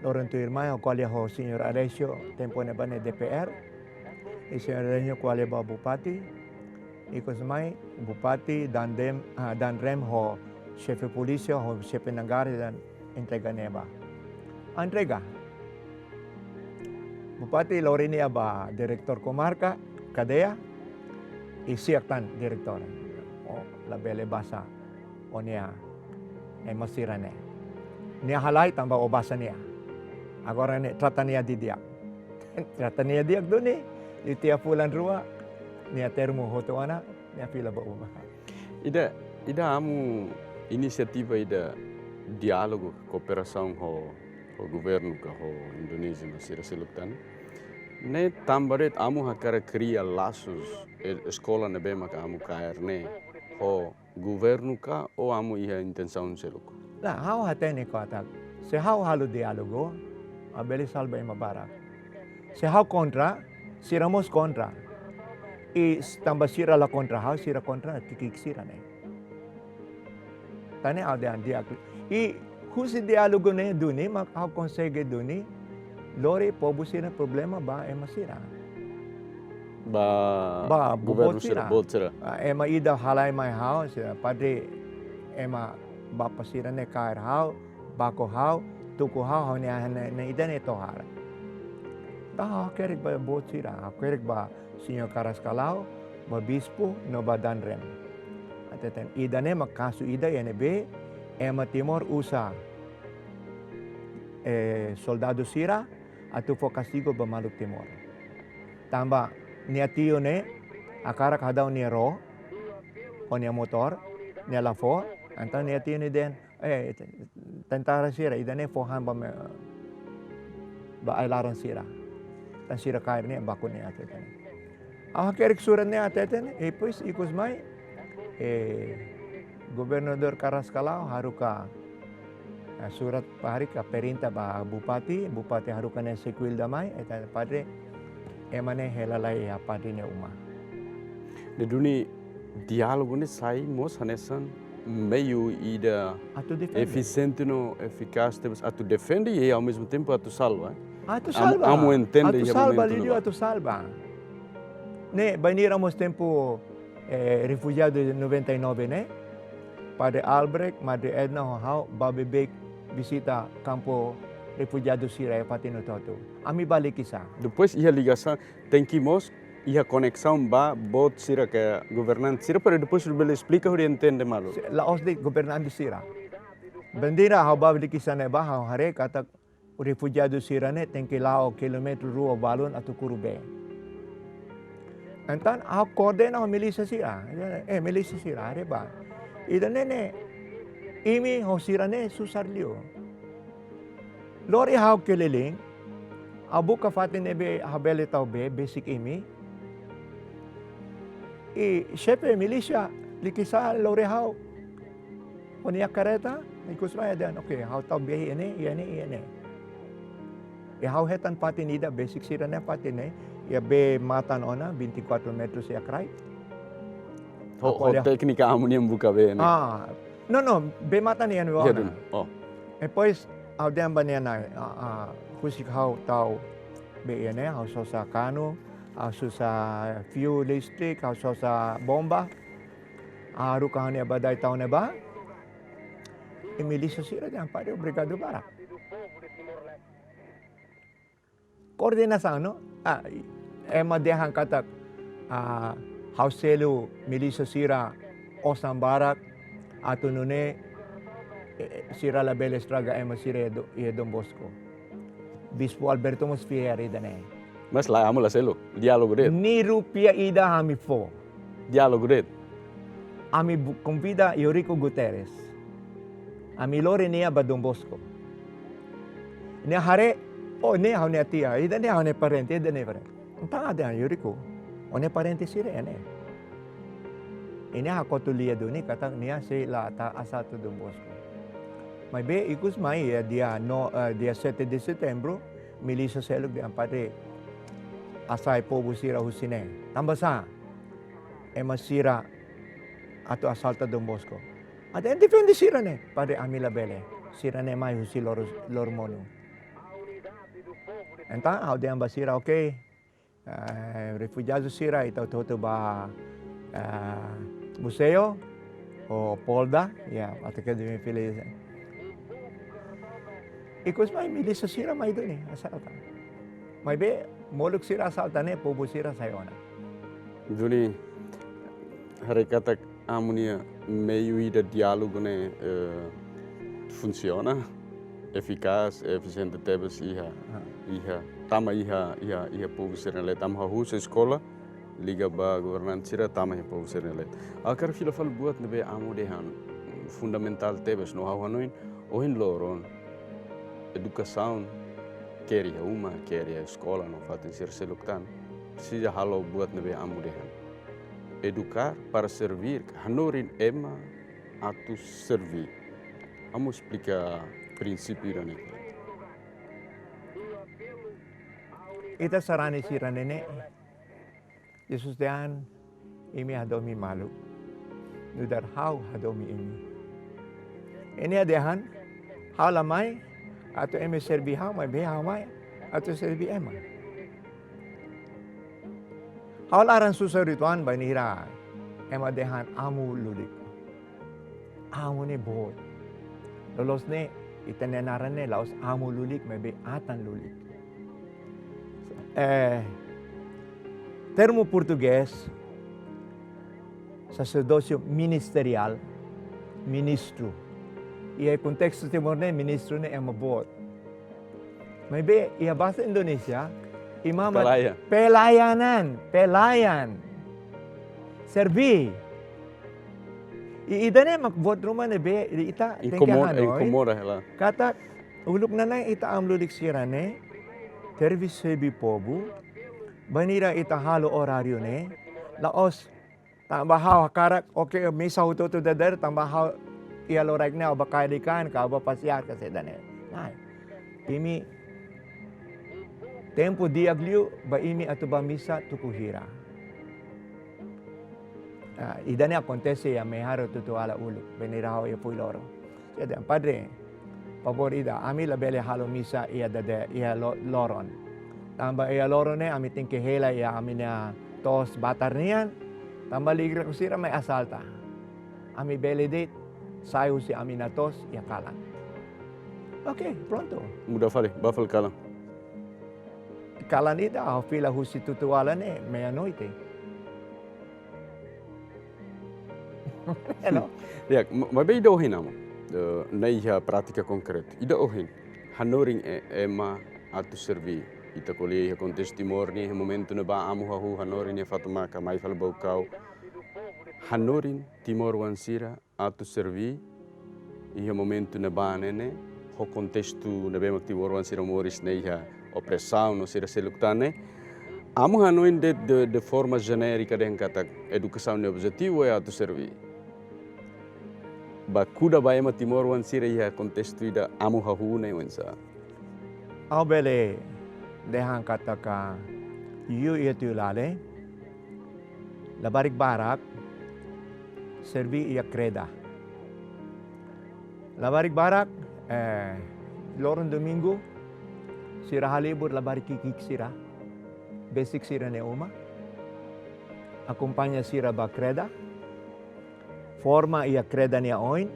Loron tuirmai ha'u ko'alia ho Señór Aleixo, tempu ne'ebá ne'e D P R. I Señór Aleixo ko'alia ba bupati. Ikus mai bupati, Danrem, ah, Danrem ho xefe polísia, ho xefe Nagari dehan entrega nia bá. Entrega. Bupati lori nia bá diretór komarka, kadeia, i siak tan diretór. Ó labele basa ó-nia ema sira-ne'e. Nia halai tanba ó basa nia. Agora ne'e trata nia didi'ak. Trata nia di'ak duni, i tiha fulan rua, nia termu hotu ona, nia fila ba uma. Ida, ida amu inisiativa ida diálogu, kooperasaun ho, ho governu ka ho Indonézia no sira seluk tan. Ne'e tanba de'it amu hakarak kria lasus, e, eskola ne'ebé maka amu kaer ne'e ho governu ka ou amu iha intensaun seluk? Lae, ha'u hatene katak, se ha'u halo diálogu, ha'u bele salva ema barak. Se ha'u kontra, sira mós kontra. I s-, tanba sira la kontra ha'u, sira kontra ki'ik-ki'ik sira-ne'e. Tan ne'e ha'u dehan di'ak. I husi diálogu ne'e duni, mak ha'u konsege duni lori povu sira problema ba ema sira. Ba, ba, governu boot sira, sira. Boot sira. Ah, ema ida halai mai ha'u, sira, padre, ema bapa sira-ne'e kaer ha'u, baku ha'u, tuku ha'u, ha'u-nia, ne'e, ne'e ida-ne'e to'o ha'u. Entaun ha'u hakerek ba boot sira, ha'u hakerek ba Señór Carrascalão, ba bispu, no ba Danrem. Hateten ida-ne'e mak kazu ida iha ne'ebé, ema Timor uza, eh, soldadu sira, atu fó kastigu ba maluk Timor. Tanba nia tiu ne'e, hakarak hadau nia ró, ho nia motór, nia la fó, entaun nia tiu ne'e dehan, eh, tentara sira, ida-ne'e fó han ba me, ba ai-laran sira. Tan sira kaer ne'e baku nia hateten. Ha'u hakerek surat ne'e hateten, i depois ikus mai, eh, Governadór Carrascalão haruka, eh, surat para ka perintah ba bupati, bupati haruka nia sekuida mai, hateten padre, ema ne'e hela lai iha padre nia uma. Ne'e duni diálogu ne'e sai mós hanesan meiu ida atu defende, efisiente no efikás tebes atu defende i ao mesmo tempo atu salva, eh? Atu amu, salva. Amu entende atu iha salva, momentu liuliu ne'ebá. Atu salva. Ne'e, bainhira mós tempu, eh, refujiadu de noventa e nove ne'e, Padre Albrecht, Madre Edna, ho ha'u, bá beibeik vizita kampu refujiadu sira iha fatin hotu-hotu. Ami bá Likisá. Depois iha ligasaun, tenke mós iha koneksaun ba boot sira ka governante sira, para depois bele esplika hodi entende malu. Se, la'ós de'it governante sira. Bainhira ha'u bá Likisá ne'ebá, ha'u haree katak refujiadu sira-ne'e tenke la'o kilómetru rua balun atu kuru bee. Entaun ha'u koordena ho milísia sira. Eh, milísia sira, haree bá. Ida-ne'e ne'e, imi ho sira-ne'e susar liu. Lori ha'u keliling, ha'u buka fatin ne'ebé ha'u bele tau bee, besik imi. I xefe milísia Likisá lori ha'u ho nia karreta, ikus mai dehan, oke, ha'u tau bee iha ne'e, iha ne'e, iha ne'e. I ha'u hetan fatin ida besik sira-ne'e fatin ne'e, iha bee matan ona, vinte e quatro metros iha kraik. Ho, ho téknika amu nian buka bee ne'e? Ah, no, no, bee matan iha ne'ebá ona. Iha duni. Oh. Depois, ha'u dehan ba nia na'i, ah, ah, husik ha'u tau bee iha ne'e, ha'u sosa kanu, ha'u sosa fiu listrik, ha'u sosa bomba. Haruka ha'u-nia badai tau ne'ebá. I milísia sira dehan padre obrigadu barak. Koordenasaun, no? Ah, ema dehan katak, ah, ha'u selu milísia sira osan barak, atu nune'e, eh, sira labele estraga ema sira iha Do-, iha Don Bosco. Bispu Alberto mós fiar ida-ne'e. Mas la, amu la selu, diálogu de'it. Nia rupia ida ami fó. Diálogu de'it. Ami bu-, konvida Eurico Guterres. Ami lori nia ba Don Bosco. Nia haree, oh, ne'e ha'u-nia tia, ida-ne'e ha'u-nia parente, ida-ne'e parente. Entaun ha'u dehan Eurico, ó-nia parente sira iha ne'e. I nia hakotu lia duni katak nia sei la atu asalta Don Bosco. Maibé ikus mai iha dia no, eh, dia sete de setembro, milísia seluk dehan padre hasai povu sira husi ne'e. Tanba sá, ema sira atu asalta Don Bosco. Atu defende sira-ne'e, padre ami labele. Sira-ne'e mai husi Lor-, Lormonu. Entaun, ha'u dehan ba sira, ok. Eh, refujiadu sira, ita hotu-hotu ba, eh, muzeu, ou Polda, ya, atu ke dimi feliz. Ikus mai milísia sira mai duni, asalta. Maibé, molok sira asalta ne'e, povu sira sai ona. Duni, haree katak amu-nia meiu ida diálogu ne'e, eh, funsiona, efikás, efisiente tebes iha, Ah. iha, tama iha, iha, iha povu sira-nia leet, tama husi eskola, liga ba governante sira tama iha povu sira-nia leet. Ha'u hakarak fila fali buat ne'ebé amu dehan fundamentál tebes no ha'u hanoin ohin loron edukasaun kedas iha uma, kedas iha eskola no fatin sira seluk tan. Sira halo buat ne'ebé amu dehan. Educar para servir, hanorin ema atu serví. Amu esplika prinsípiu ida-ne'e. Ita sarani sira-ne'e ne'e. Jesus dehan, imi hadomi malu, nu'udar ha'u hadomi imi. I nia dehan, ha'u la mai atu imi serví ha'u, maibé ha'u mai atu serví ema. Ha'u laran susar uitoan bainhira ema dehan amu lulik. Amu ne'e boot. Loloos ne'e, ita-nia naran ne'e la'ós amu lulik, maibé atan lulik. Eh, termu portugés, saserdósiu ministeriál, ministru. Iha kontestu Timor ne'e, ministru ne'e ema boot. Maibé, iha bahasa Indonesia, ema dehan pelayan. Pelayanan, pelayan. Serví. I ida-ne'e mak buat ruma ne'ebé ita tenke Inkomoda, hanoin. Inkomoda hela. Katak uluk nanain ita amu lulik sira-ne'e, serví, serví povu, bainhira ita halo oráriu ne'e, la'ós tanba ha'u hakarak, oke, misa hotu-hotu dadeer, tanba ha'u iha loraik ne'e ha'u bá kaer ikan, ka ha'u bá pasiar, ka saida ne'e. Nah, imi tempu di'ak liu ba imi atu bá misa tuku hira. Ah, ida-ne'e akontese iha Meiharus Tutuala uluk, bainhira ha'u iha Fuiloro. Sira dehan, padre, favór ida, ami labele halo misa iha dadeer, iha lo-, loron. Tanba iha loron ne'e ami tenke hela iha ami-nia to'os batar nian, tanba ligrako sira mai asalta. Ami bele de'it sai husi ami-nia to'os iha kalan. Oke, prontu. Muda fali, bá fali kalan. Kalan ida, ha'u fila husi Tutuala ne'e, meia-noite. Eno. Ya, ma-, maibé ida ohin, amu. Eh, ne'e iha prátika konkretu. Ida ohin, hanorin e-, ema atu serví. Ita ko'alia iha kontestu Timor nian, iha momentu ne'ebá amu hahú hanorin iha Fatumaka, mai fali Baucau. Hanorin timoroan sira atu serví, iha momentu ne'ebá ne'e ne'e, ho kontestu ne'ebé mak timoroan sira moris ne'e iha opresaun no sira seluk tan ne'e. Amu hanoin de'it, de, de forma jenérika dehan katak edukasaun nia objetivu é atu serví. Bá kuda ba ema timoroan sira iha kontestu ida amu hahú ne'e oinsá? Ha'u bele dehan katak liu iha Tuilale, labarik barak serví iha kreda. Labarik barak, eh, loron domingu, sira halibur labarik ki'ik-ki'ik sira, besik sira-nia uma, akompaña sira ba kreda, forma iha kreda nia oin,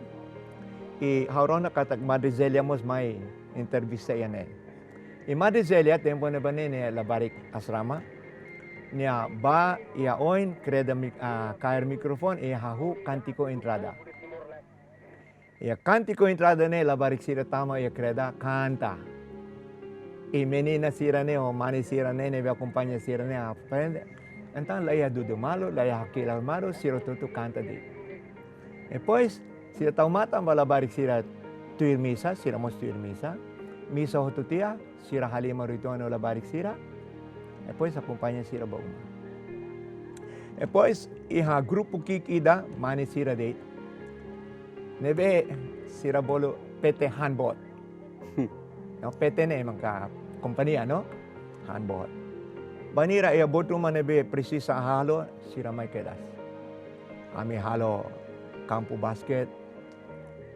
I ha'u rona katak Madre Zélia mós mai entrevista iha ne'e. I Madre Zélia tempu ne'ebá ne'e nia labarik asrama. Nia bá iha oin, kreda mik-, ah, kaer mikrofone i hahú kántiku entrada. Iha kántiku entrada ne'e labarik sira tama iha kreda kanta. I menina sira ne'e, ou mane sira ne'e, ne'ebé akompaña sira ne'e aprende. Entaun laiha dudu malu, laiha hakilar malu, sira hotu-hotu kanta de'it. Depois, sira tau matan ba labarik sira tuir misa, sira mós tuir misa. Misa hotu tiha, sira halimar uitoan ho labarik sira. Depois akompaña sira ba uma. Depois, iha grupu ki'ik ida, mane sira de'it. Ne'ebé sira bolu P T Handboot. No, P T ne'e mak kompañia, no? Handboot. Bainhira iha buat ruma ne'ebé presiza halo, sira mai kedas. Ami halo kampu basket.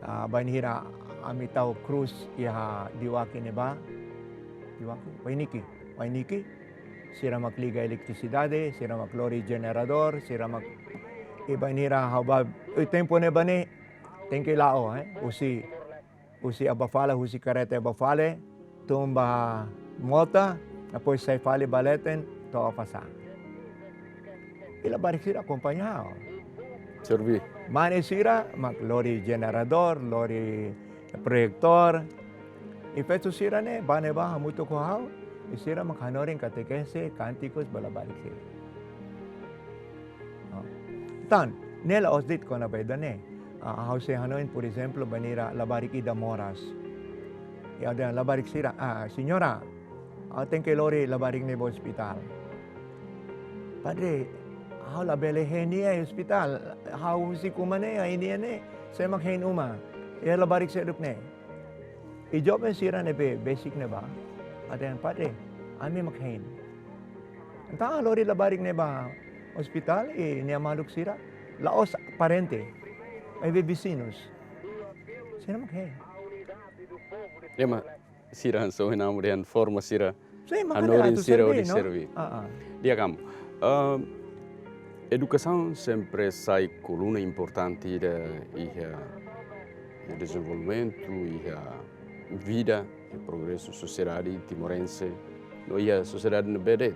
Ah, bainhira ami tau krús iha Diwaki ne'ebá. Diwaki? Wainiki. Wainiki. Sira mak liga eletrisidade, sira mak lori jeneradór, sira mak, i bainhira ha'u bá, i tempu ne'ebá ne'e, tenke la'o, eh, husi, husi Abafala, husi karreta Abafala, tun ba mota, depois sai fali ba leten, to'o Afasá. I labarik sira akompaña ha'u. Serví. Mane sira mak lori jeneradór, lori projetór. I feto sira ne'e, bá ne'ebá hamutuk ho ha'u, i sira mak hanorin katekese, kántikus ba labarik sira. No. Tan, ne'e la'ós de'it kona-ba ida-ne'e. Ah, ha'u sei hanoin, por ezemplu, bainhira labarik ida moras. I ha'u dehan labarik sira, ah, señora, ha'u tenke lori labarik ne'e ba ospitál. Padre, ha'u labele hein nia iha ospitál. Ha'u husik uma ne'e, hein nia ne'e, sé mak hein uma? Iha labarik seluk ne'e. I joven sira ne'ebé besik ne'ebá, ha'u dehan padre, ami mak hein. Entaun ha'u lori labarik ne'e ba ospitál i nia maluk sira, la'ós parente, maibé viziñus. Sira mak hein. Ema sira hanesan ohin ami dehan forma sira, sin, mak hanorin atu sira serví, hodi no? Serví. Ah, ah. Di'ak, Amu. Ah, edukasaun sempre sai koluna importante ida iha, iha dezenvolvimentu, iha vida, iha progresu sosiedade timorense, no iha sosiedade ne'ebé de'it.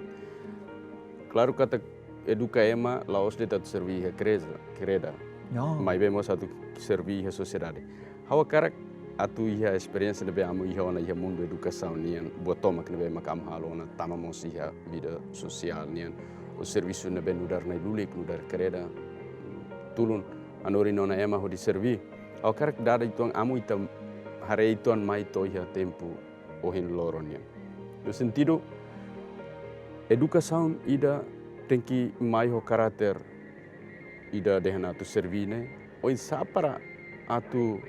Klaru katak eduka ema la'ós de'it atu serví iha kreza, kreda. No. Maibé mós atu serví iha sosiedade. Ha'u hakarak atu iha esperiénsia ne'ebé Amu iha ona iha mundu edukasaun nian, buat tomak ne'ebé mak Amu halo ona tama mós iha vida sosiál nian, ou servisu ne'ebé nu'udar nai-lulik, nu'udar kreda, tulun, hanorin ona ema hodi serví. Ha'u hakarak dada uitoan, Amu ita haree uitoan mai to'o iha tempu ohin loron nian. No sentidu, edukasaun ida tenke mai ho karáter ida dehan atu serví ne'e, oinsá para atu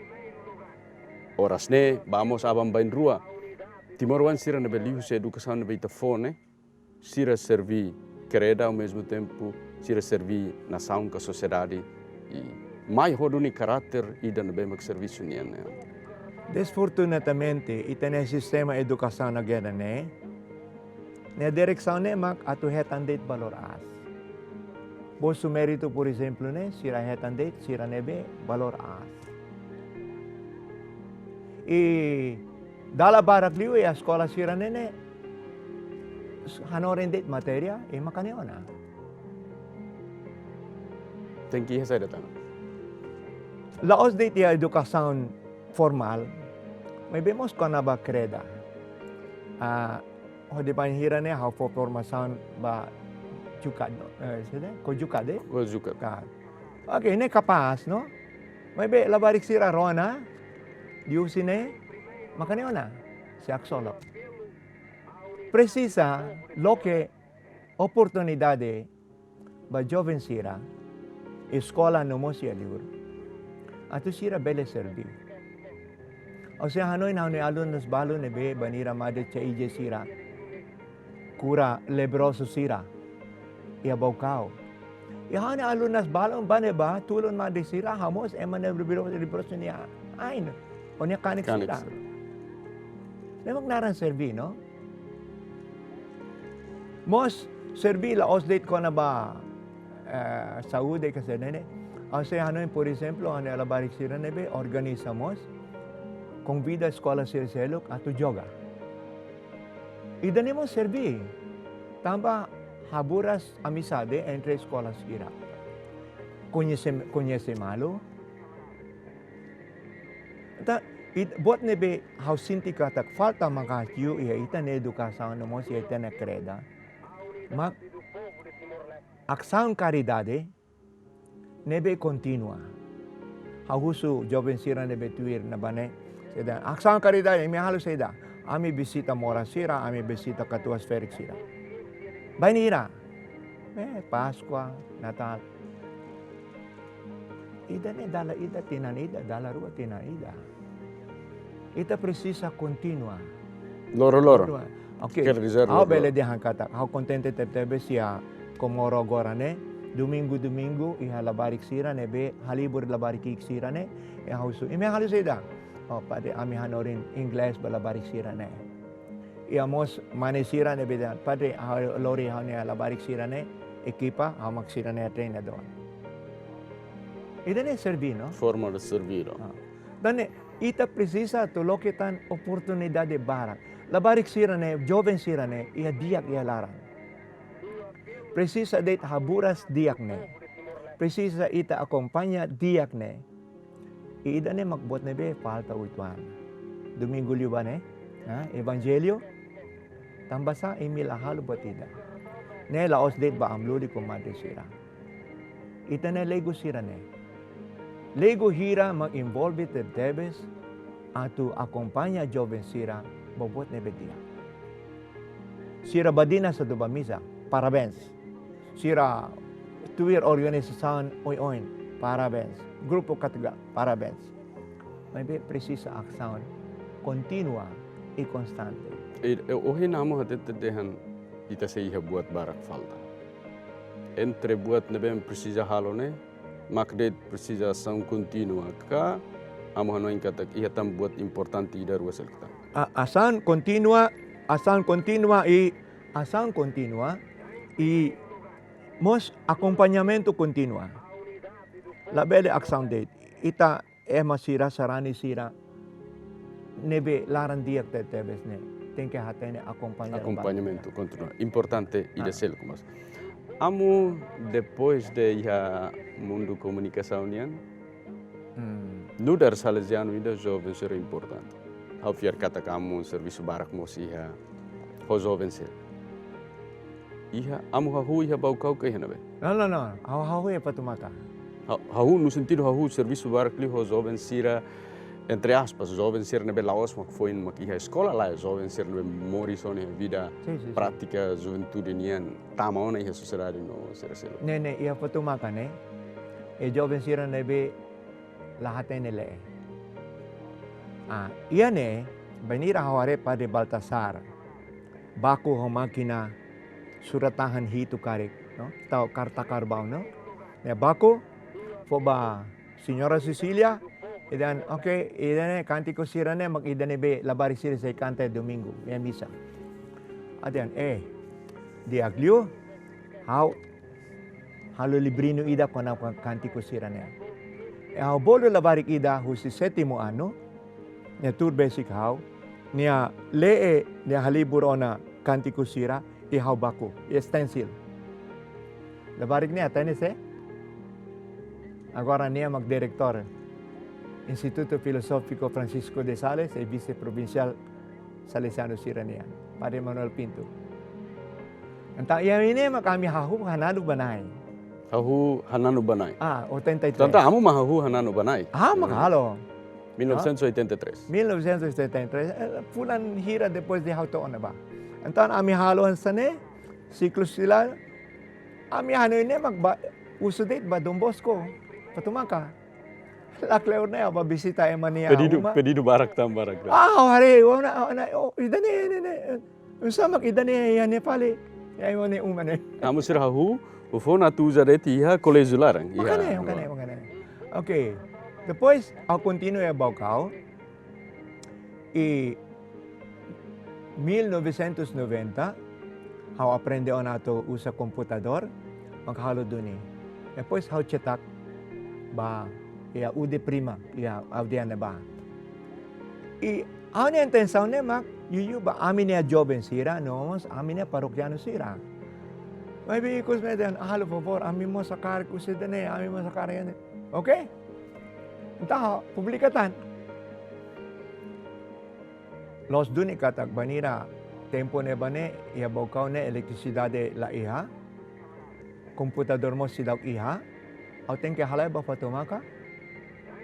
oras ne'e, ba mós aban-bainrua, timoroan sira ne'ebé liu husi edukasaun ne'ebé ita fó ne'e, sira serví kreda, ao mesmo tempo sira serví nasaun ka sosiedade, i mai ho duni karáter ida ne'ebé mak servisu nian, eh. Desfortunadamente, ita-nia sistema edukasaun agora ne'e, nia diresaun ne'e mak atu hetan de'it valór aas. Bolsu méritu, por ezemplu, ne'e, sira hetan de'it sira ne'ebé valór aas. I dala barak liu iha eskola sira ne'e ne'e, hanorin de'it matéria i mak ne'e ona. Tenke iha saida tan? La'ós de'it iha edukasaun formál, maibé mós kona-ba kreda. Ah, hodi bainhira ne'e ha'u fó formasaun ba Jukat, no? Eh, saida? COJUCAD, eh? COJUCAD. Ka. Oke, ne'e kapás, no? Maibé labarik sira rona, liuhusi ne'e, mak ne'e ona, sei haksolok. Presiza loke oportunidade ba joven sira, eskola no mós iha liur, atu sira bele serví. Ha'u sei hanoin ha'u-nia alunus balu ne'ebé bainhira Madre Ceije sira kura leprozu sira iha Baucau. I ha'u-nia alunus balu bá ne'ebá tulun madre sira, ha'u mós ema ne'ebé leprozu nia ain, ou nia kanek sira. Kanek sira. Ne'e mak naran serví, no? Mós serví la'ós de'it kona-ba, eh, saúde ka saida ne'e. Ha'u sei hanoin, por ezemplu, ha'u-nia labarik sira ne'ebé organiza mós, konvida eskola sira seluk atu joga. Ida-ne'e mós serbí, tanba haburas amizade entre eskola sira. Koñese, koñese malu. Entaun, it-, buat ne'ebé ha'u sente katak falta maka hakiu iha ita-nia edukasaun no mós iha ita-nia kreda. Mak asaun karidade ne'ebé kontinua. Ha'u husu joven sira ne'ebé tuir ne'ebá ne'e, saida, asaun karidade, imi halo saida? Ami vizita moras sira, ami vizita katuas-ferik sira. Bainhira? Eh, Páskua, Natál. Ida-ne'e dala ida tinan ida, dala rua tinan ida. Ita presiza kontinua. Loroloron. Kontinua. Oke. Quer dizer, ha'u loroloron. Bele dehan katak ha'u kontente tebetebes iha Comoro agora ne'e. Domingu, domingu, iha labarik sira ne'ebé halibur labarik ki'ik sira ne'e. Iha ha'u husu. Imi halo saida? Oh, padre, ami hanorin inglés ba labarik sira ne'e. Iha mós mane sira ne'ebé dehan, padre, ha'u lori ha'u-nia labarik sira ne'e ekipa, ha'u mak sira-nia treinadór. Ida-ne'e serbí, no? Forma de servir. Ah. Entaun ne'e, ita presiza atu loke tan oportunidade barak. Labarik sira ne'e, joven sira ne'e, iha di'ak iha laran. Presiza de'it haburas di'ak ne'e. Presiza ita akompaña di'ak ne'e. I ida-ne'e mak buat ne'ebé falta uitoan. Domingu liubá ne'e, ha, evanjellu, tanbasá imi la halo buat ida. Ne'e la'ós de'it ba amlulik ho madre sira. Ita-nia leigu sira ne'e. Leigu hira mak envolve tebetebes atu akompaña joven sira ba buat ne'ebé di'ak. Sira badinas atu bá misa, parabéns. Sira tuir organizasaun oioin, parabéns. Grupu kategoria, parabéns. Maibé presiza asaun kontínua i konstante. I, i, ohin Amu hatete dehan ita sei iha buat barak falta. Entre buat ne'ebé presiza halo ne'e, mak de'it presiza asaun kontínua ka, Amu hanoin katak iha tan buat importante ida rua seluk tan. A-, asaun kontínua, asaun kontínua i, asaun kontínua i mós akompañamentu kontínua. Labele asaun de'it. Ita ema sira, sarani sira ne'ebé laran di'ak tebetebes ne'e tenke hatene akompaña. Akompañamentu kontínua. Importante ida. Ah. Seluk mós. Amu depois de iha mundu komunikasaun nian, hmm, nu'udar Salesianu ida joven sira importante. Ha'u fiar katak Amu servisu barak mós iha ho joven sira. Iha, Amu hahú iha Baucau ka iha ne'ebé? No, no, no. Ha'u hahú iha Fatumaka. Ha-, hahú no sentidu hahú servisu barak liu ho joven sira, entre aspas, joven sira ne'ebé la'ós mak foin mak iha eskola, lae, joven sira ne'ebé moris ona iha vida, sin, sin, sin, prátika juventude nian, tama ona iha sosiedade no sira seluk. Ne'e, ne'e, iha Fatumaka ne'e, iha joven sira ne'ebé la hatene lee. Ah, iha ne'e, bainhira ha'u haree Padre Baltasar baku ho mákina surat-tahan hitu karik, no? Tau karta karbau, no? Nia baku, fó ba Señora Cecília, i dehan, oke, ida-ne'e kántiku sira-ne'e, mak ida-ne'ebé labarik sira sei kanta domingu, iha misa. Ha'u dehan, eh, di'ak liu, ha'u halo livrinhu ida kona-ba kántiku sira-ne'e. I ha'u bolu labarik ida husi sétimu anu, nia tuur besik ha'u, nia lee, nia halibur ona kántiku sira, i ha'u baku, i stensil. Labarik ne'e hatene sé? Agora nia mak diretór Instituto Filosófico Francisco de Sales, i vise-provinsiál Salesianu sira-nian, Padre Manuel Pinto. Entaun, iha ne'e mak ami hahú hananu ba Na'i. Hahú hananu ba Na'i. Ah, oitenta e três. Entaun, Amu mak hahú hananu ba Na'i. Ah, mak halo. Mil novecentos e oitenta e três. Mil novecentos e oitenta e três, eh, fulan hira depois de ha'u to'o ne'ebá. Entaun, ami halo hanesan ne'e, siklu sira, ami hanoin ne'e mak bá, husu de'it ba Dom Bosco, Fatumaka. Lakleur ne'e bá vizita ema nia uma. Pedidu, pedidu barak tan, barak tan. Ah, haree, ona, ona, oh, ida-ne'e, ne'e, ne'e. Oinsá mak ida-ne'e iha ne'e fali, iha ema nia uma ne'e. Amu sira hahú, fó ona atu uza de'it iha koléjiu laran. Maka ne'e, iha, maka ne'e, maka ne'e. Oke. Depois, ha'u kontinua iha Baucau. I mil novecentos e noventa, ha'u aprende ona atu uza komputadór, mak halo duni. Depois, ha'u cetak ba iha UDE Prima, iha aldeia ne'ebá. I ha'u-nia intensaun ne'e mak, juju ba ami-nia joven sira, no mós ami-nia parokianu sira. Maibé ikus mai dehan, halo favór, ami mós hakarak husi ida-ne'e, ami mós hakarak ida-ne'e. Oke? Entaun, publika tan. Loos duni katak bainhira tempu ne'ebá ne'e, iha Baucau ne'e eletrisidade la iha, komputadór mós seidauk iha, ha'u tenke halai ba Fatumaca,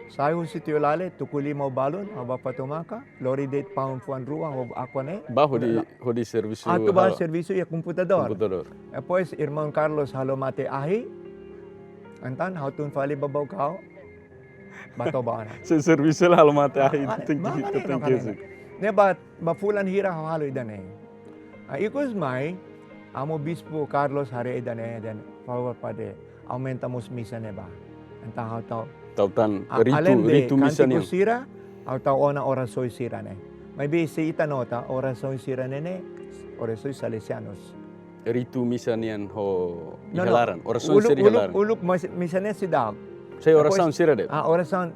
sai husi Tiolale, tuku lima ho balun, ha'u ba Fatumaca, lori de'it paun fuan rua, ho Aqua ne'e. Ba hodi, La- hodi servisu atu ba halo servisu iha komputadór. Komputadór. Depois, irmaun Carlos halo mate ahi, entaun ha'u tun fali ba Baucau, ba toba ona. Se servisu la halo mate ahi, Ah, tenke, ma-, mane tenke no kalena. Ne'e ba, ba fulan hira ha'u halo ida-ne'e. Ah, ikus mai, amu Bispu Carlos haree ida-ne'e dehan, favór padre, aumenta mós misa ne'ebá. Entaun ha'u tau. Tau tan Ah, ritu, além de ritu misa kántiku nian. Sira, ha'u tau ona orasaun sira-ne'e. Maibé se ita nota, orasaun sira-ne'e ne'e, orasaun Salesianus. Ritu misa nian ho No, iha no. Laran. Orasaun Uluk, sira iha uluk, laran. Uluk mas-, misa ne'e seidauk. Sei Depois, orasaun sira de'it? Ah, orasaun,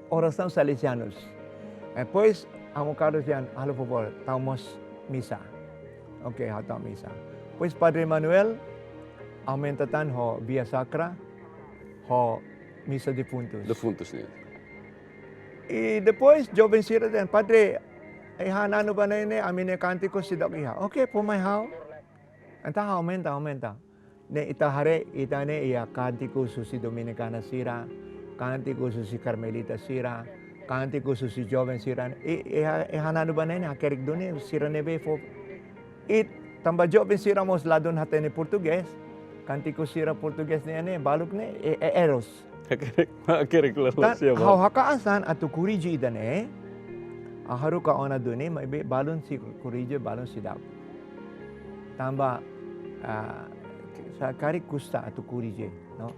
orasaun Salesianus. Depois, amu Carlos dehan, halo favór, tau mós misa. Oke, ha'u tau misa. Depois Padre Manuel aumenta tan ho Via Sacra, ho misa defuntus. Defuntus nian. I depois, joven sira dehan, padre, iha hananu ba ne'e ne'e, ami-nia kántiku seidauk iha. Oke, fó mai ha'u. Entaun aumenta, aumenta. Ne'e ita haree, ita ne'e iha kántiku husi Dominikana sira, kántiku husi Karmelita sira, kántiku husi joven sira. I, iha, iha hananu ba ne'e ne'e, hakerek duni, sira ne'ebé fó. I tanba joven sira mós ladún hatene portugés, kántiku sira portugés ne'e, ne'e, baluk ne'e, e, e, erros. Hakerek, hakerek la Tan, siapa. Ha'u haka'as an atu korrije ida-ne'e, ha'u haruka ona duni, maibé balun sei korrije, balun seidauk. Tanba, ah, sa kari kusta atu korrije, no?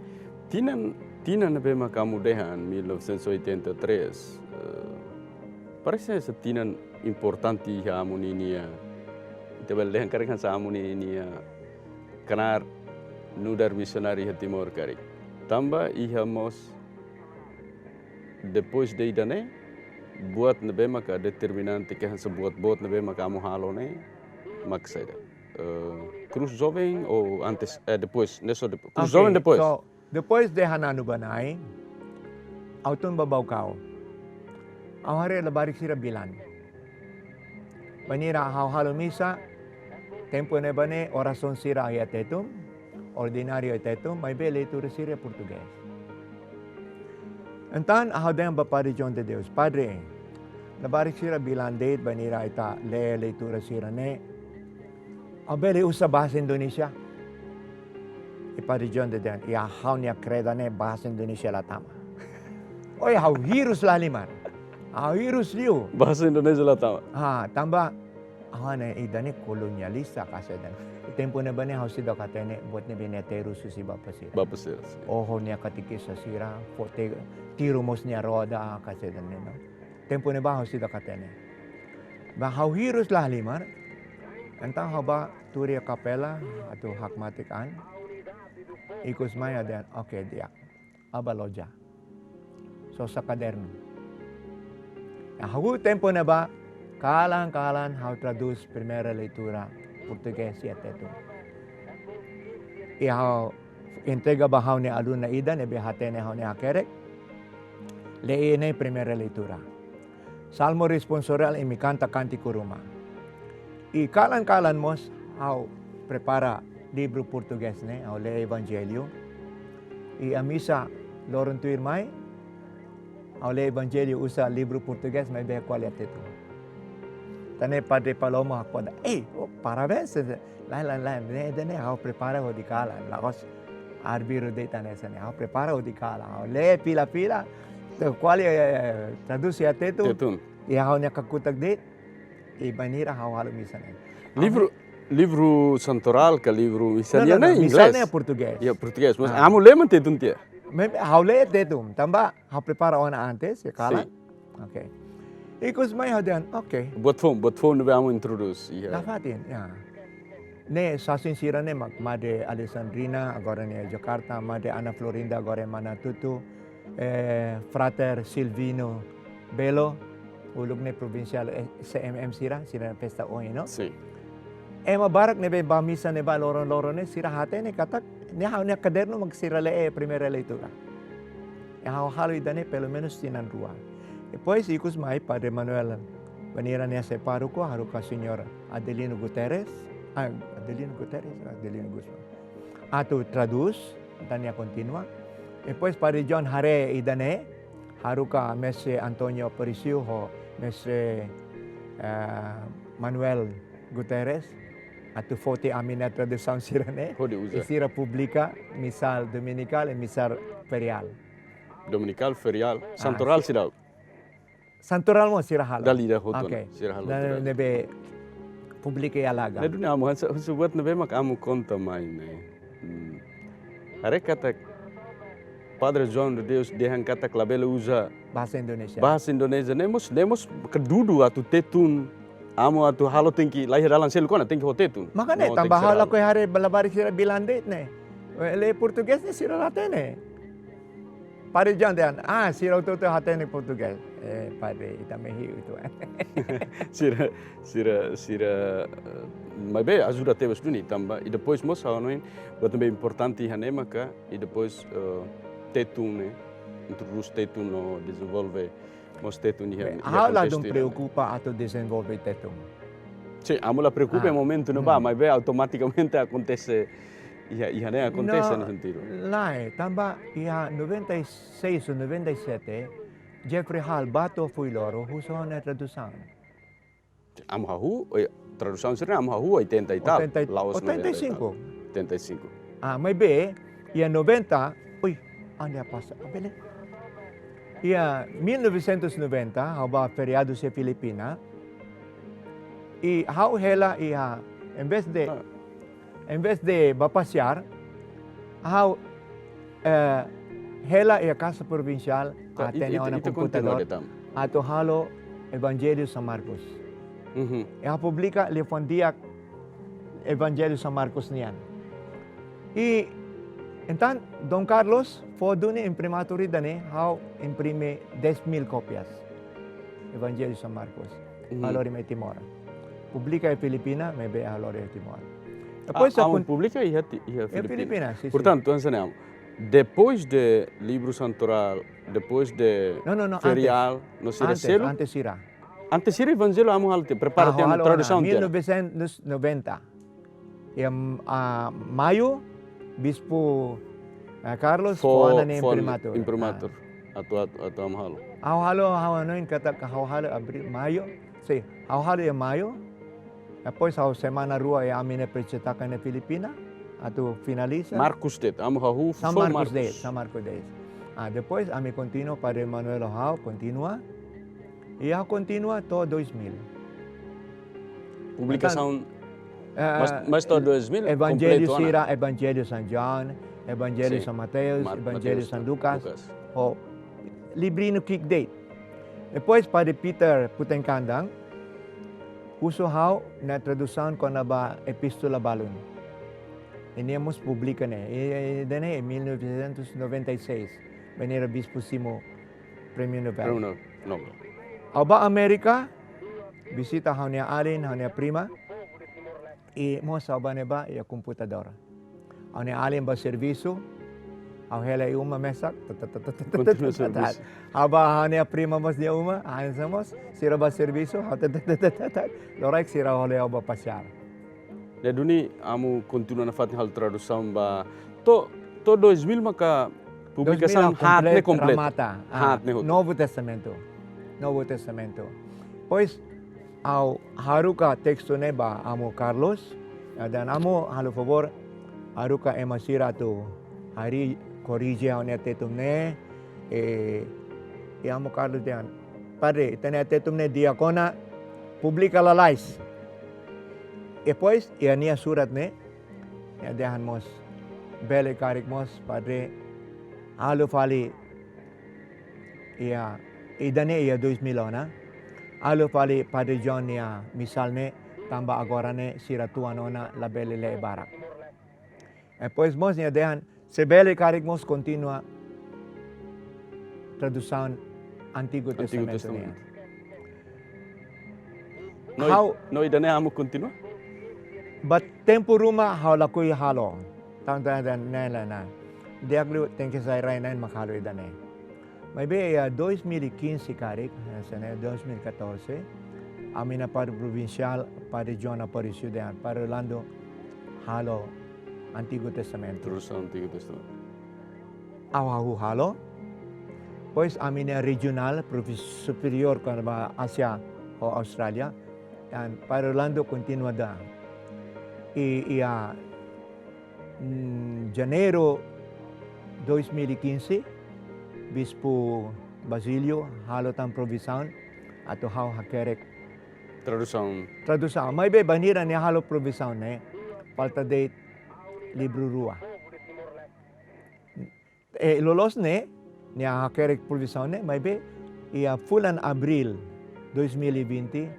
Tinan, tinan ne'ebé mak amu dehan, mil novecentos e oitenta e três, eh, parese hanesan tinan importante iha amu ninia, ita bele dehan karik hanesan amu ninia knaar nu'udar misionáriu iha Timor karik. Tanba iha mós depois de ida-ne'e, buat ne'ebé maka determinante ka hanesan buat-buat ne'ebé maka amu halo ne'e, mak saida? Eh, Cruz Jovem ou antes, eh, depois, ne'e só depois. Cruz Oke, Jovem depois. So, depois de hananu ba Na'i, ha'u tun ba Baucau. Ha'u haree labarik sira bilan. Bainhira ha'u halo misa, tempu ne'ebá ne'e orasaun sira iha Tetun, ordináriu iha Tetun, maibé leitura sira portugés. Entaun, ha'u dehan ba Padre João de Deus, Padre, labarik sira bilan de'it bainhira ita lee leitura sira-ne'e, ha'u bele uza bahasa Indonesia? I Padre João dehan, iha ha'u-nia kreda ne'e bahasa Indonesia la tama. Oi, ha'u hirus lahalimar. Ha'u hirus liu. Bahasa Indonesia la tama. Ha, tanba, ha'u hanoin ida-ne'e kolonialista ka saida. Tempu ne'ebá ne'e ha'u seidauk hatene, buat ne'ebé nia terus husi bapa sira. Bapa sira, sin. Oho nia katekista sira, foti tiru mós nia roda, ka saida ne'e, no. Tempu ne'ebá ha'u seidauk hatene. Ba ha'u hirus lahalimar, entaun ha'u ba tuur iha kapela, atu hakmatek an. Ikus mai ha'u dehan, oke, di'ak. Ha'u ba loja. Sosa kadernu. Iha ha'u tempu ne'ebá, kalan-kalan ha'u tradús primeira leitura portugés iha Tetun. I ha'u entrega ba ha'u-nia aluna ida ne'ebé hatene ha'u-nia hakerek. Lee ne'e primeira leitura. Salmo responsoriál, imi kanta kántiku ruma. I kalan-kalan mós ha'u prepara livru portugés ne'e, ha'u lee Evanjellu. I iha misa loron tuirmai, ha'u lee Evanjellu uza livru portugés maibé ko'alia Tetun. Tan ne'e Padre Palomo hakfodak, "Ei, oh, parabéns." Lae, lae, lae, ne'e, ne'e, ne'e, ha'u prepara hodi kalan, la'ós arbiru de'it hanesan ne'e, ha'u prepara hodi kalan, ha'u lee fila-fila, te ko'alia, eh, tradús iha Tetun. Tetun. Iha ha'u-nia kakutak de'it, i bainhira ha'u halo misa ne'e. Livru, livru santorál ka livru misa nian ne'e inglés? No, no, no, misa ne'e portugés. Iha portugés, mas Ah. amu lee mak Tetun tiha? Mem-, ha'u lee Tetun, tanba ha'u prepara ona antes, iha kalan. Sin. Oke. Ikus mai ha'u dehan, oke. Buat foun, buat foun ne'ebé amu introdús, iha. Nafatin, ya. Ne'e sasin sira-ne'e mak, Madre Alessandrina, agora ne'e Jakarta, Madre Ana Florinda, agora iha Manatutu. eh, Frater Silvino Belo, uluk ne'e provinsiál, eh, C M M sira, sira festa oin, no? Sin. Ema barak ne'ebé bá misa ne'ebá loron-loron ne'e, sira hatene katak, ne'e ha'u-nia kadernu mak sira lee primeira leitura. I ha'u halo ida-ne'e pelumenus tinan rua. Depois ikus mai Padre Manuel Banira nia sé pároku, haruka Señór Adelino Guterres, ah, Adelino Guterres, Adelino Gusmão. Atu tradús, entaun nia kontinua. Depois Padre John haree ida-ne'e, haruka Mestre António Aparício ho Mestre, eh, Manuel Guterres, atu foti ami-nia tradusaun sira-ne'e. Hodi uza. I sira publika Misal Dominikál i Misal Feriál. Dominikál, Feriál, Ah, Santoral si- seidauk. Santoral mós sira halo. Dala ida hotu, Ok. Sira halo Dan tuir. Ne'ebé publika iha Laga. Ne'e duni amu, hanesan, hanesan buat ne'ebé mak amu konta mai ne'e. Hmm. Haree katak Padre João de Deus dehan katak labele uza Bahasa Indonesia. Bahasa Indonesia. Ne'e mós, ne'e mós ke dudu atu Tetun. Amu atu halo tenke, laiha dalan seluk ona, tenke ho Tetun. Maka ne'e, No, tanba tenke ha'u seidauk. lakohi haree labarik sira bilan de'it ne'e. Lee portugés ne'e sira la hatene. Padre John dehan, ah, sira hotu-hotu hatene portugés. Eh, padre, ita mehi itu. Sira, sira, sira, eh, maibé ajuda tebes duni tanba. I depois mós ha'u hanoin, buat ne'ebé importante iha ne'e maka, i depois, eh, Tetun ne'e, introdús Tetun no dezenvolve mós Tetun iha, Bem, iha ha'u la kontestu dun ida-ne'e. preokupa atu dezenvolve Tetun. Sin, amu la preokupa Ah. iha momentu ne'ebá, Hmm. maibé automatikamente akontese, iha, iha ne'e akontese No, no sentidu. Lae, tanba iha noventa e seis ou noventa e sete, Jeffrey Hall bá to'o Fuiloro, husu ha'u-nia tradusaun. Amu hahú, eh, tradusaun sira-ne'e amu hahú oitenta e tal. Oitenta, La'ós oitenta e cinco. noventa e tal. Oitenta e cinco. Ah, maibé, iha noventa, ui, ande apa sa, bele. Iha mil novecentos e noventa, ha'u bá feriadu iha Filipina. I ha'u hela iha, em vez de, Ah. em vez de bá pasiar, ha'u, eh, hela iha Casa Provincial, Tá, hatene ita, ona ita kontinua komputadór, de'it, tan. atu halo Evangelho São Marcos. Mhm. I ha'u publika liafuan di'ak Evangelho São Marcos nian. I entaun Dom Carlos fó duni imprimatu ida-ne'e, ha'u imprime dez mil kópias Evangelho São Marcos. Mhm. Halo iha Timor. Publika iha Filipina, maibé halo iha Timor. Ah, Depois amu akon- publika iha ti-, iha Iha Filipina. Filipina, sin, sin. Portantu, hanesan ne'e, depois de livru Santoral, depois de No, no, no, Feriál, antes. no sira Antes, seluk, antes sira. antes sira Evangelho amu halo tiha, prepara Ah, tiha ona, halo tradusaun ona, tiha ona. mil novecentos e noventa. Iha, ah, maiu, Bispu, ah, Carlos Fó, fó ona nia fó imprimatu. Imprimatu. Atu, atu, atu amu halo. Ah. Ha'u halo, ha'u hanoin katak ha'u halo abríl, maiu. Sin, ha'u halo iha maiu. Depois ha'u semana rua iha ami-nia percetakan iha Filipina. Atu finaliza. Marcos de'it, amu hahú São fó Marcos Marcos. De'it, São Marcos De'it. Ah, depois ami kontinua, Padre Manuel ho ha'u kontinua. I ha'u kontinua to'o dois mil. Publikasaun, Entaun, eh, mas, mas to'o dois mil, Evangelho kompletu ona. sira, Evangelho São João, Evangelho Sin. São Mateus, Mar-, Evangelho Mateus, São Lucas. Lucas. Ho livrinhu ki'ik de'it. Depois Padre Peter Puten Kandang, husu ha'u nia tradusaun kona-ba epístola balun. I nia mós publika ne'e, i, i, ida-ne'e mil novecentos e noventa e seis, bainhira Bispu simu Prémiu Nobel. Prémiu Nobel. Ha'u bá Amérika, vizita ha'u-nia alin, ha'u-nia prima, i mós ha'u bá ne'ebá iha komputadór. Ha'u-nia alin bá servisu, ha'u hela iha uma mesak, ta, ta, ta, ta, ta, ta, Kontinua ta, ta, ta. servisu. Ha'u bá ha'u-nia prima mós iha uma, hanesan mós, sira bá servisu, ha'u ta, ta, ta, ta, ta, ta. Loraik sira halo ha'u bá pasiar. Ne'e duni amu kontinua nafatin halo tradusaun ba. To'o, to'o dois mil maka publikasaun Dois mil kompletu, haat ne'e kompletu. Remata. Ah, Haat ne'e hotu. Novo Testamento. Novo Testamento. Pois, ha'u haruka testu ne'e ba amu Carlos, dan amu halo favór, haruka ema sira atu harii, korrije ha'u-nia Tetun ne'e, eh, i amu Carlos dehan, Padre, ita-nia Tetun ne'e di'ak ona, publika lalais. Depois, iha nia surat ne'e, nia dehan mós, bele karik mós, Padre, halo fali iha, ida-ne'e iha dois mil ona, halo fali Padre John nia misal ne'e, tanba agora ne'e sira tuan ona labele lee barak. Depois mós nia dehan, se bele karik mós kontinua tradusaun Antigu Testamentu nian. No, ha'u no ida-ne'e amu kontinua? Ba tempu ruma ha'u lakohi halo. Tantu ida-ne'e la na. Di'ak liu tenke sai rai-na'in mak halo ida-ne'e. Maibé iha dois mil e quinze karik, hanesan ne'e dois mil e catorze, ami-nia padre provinsiál, Padre John Aparecido dehan, Padre Orlando, halo Antigu Testamentu. Tradusaun Antigu Testamentu. Ha'u hahú halo. Depois ami-nia rejionál, profesór superiór kona-ba Ázia ho Austrália, dehan Padre Orlando kontinua de'it. I, iha, mm, Janeiru dois mil e quinze, Bispu Basílio halo tan provizaun atu ha'u hakerek tradusaun. Tradusaun. Maibé bainhira nia halo provizaun ne'e, falta de'it livru rua. Eh, loloos ne'e, nia hakerek provizaun ne'e, maibé iha fulan Abríl dois mil e vinte,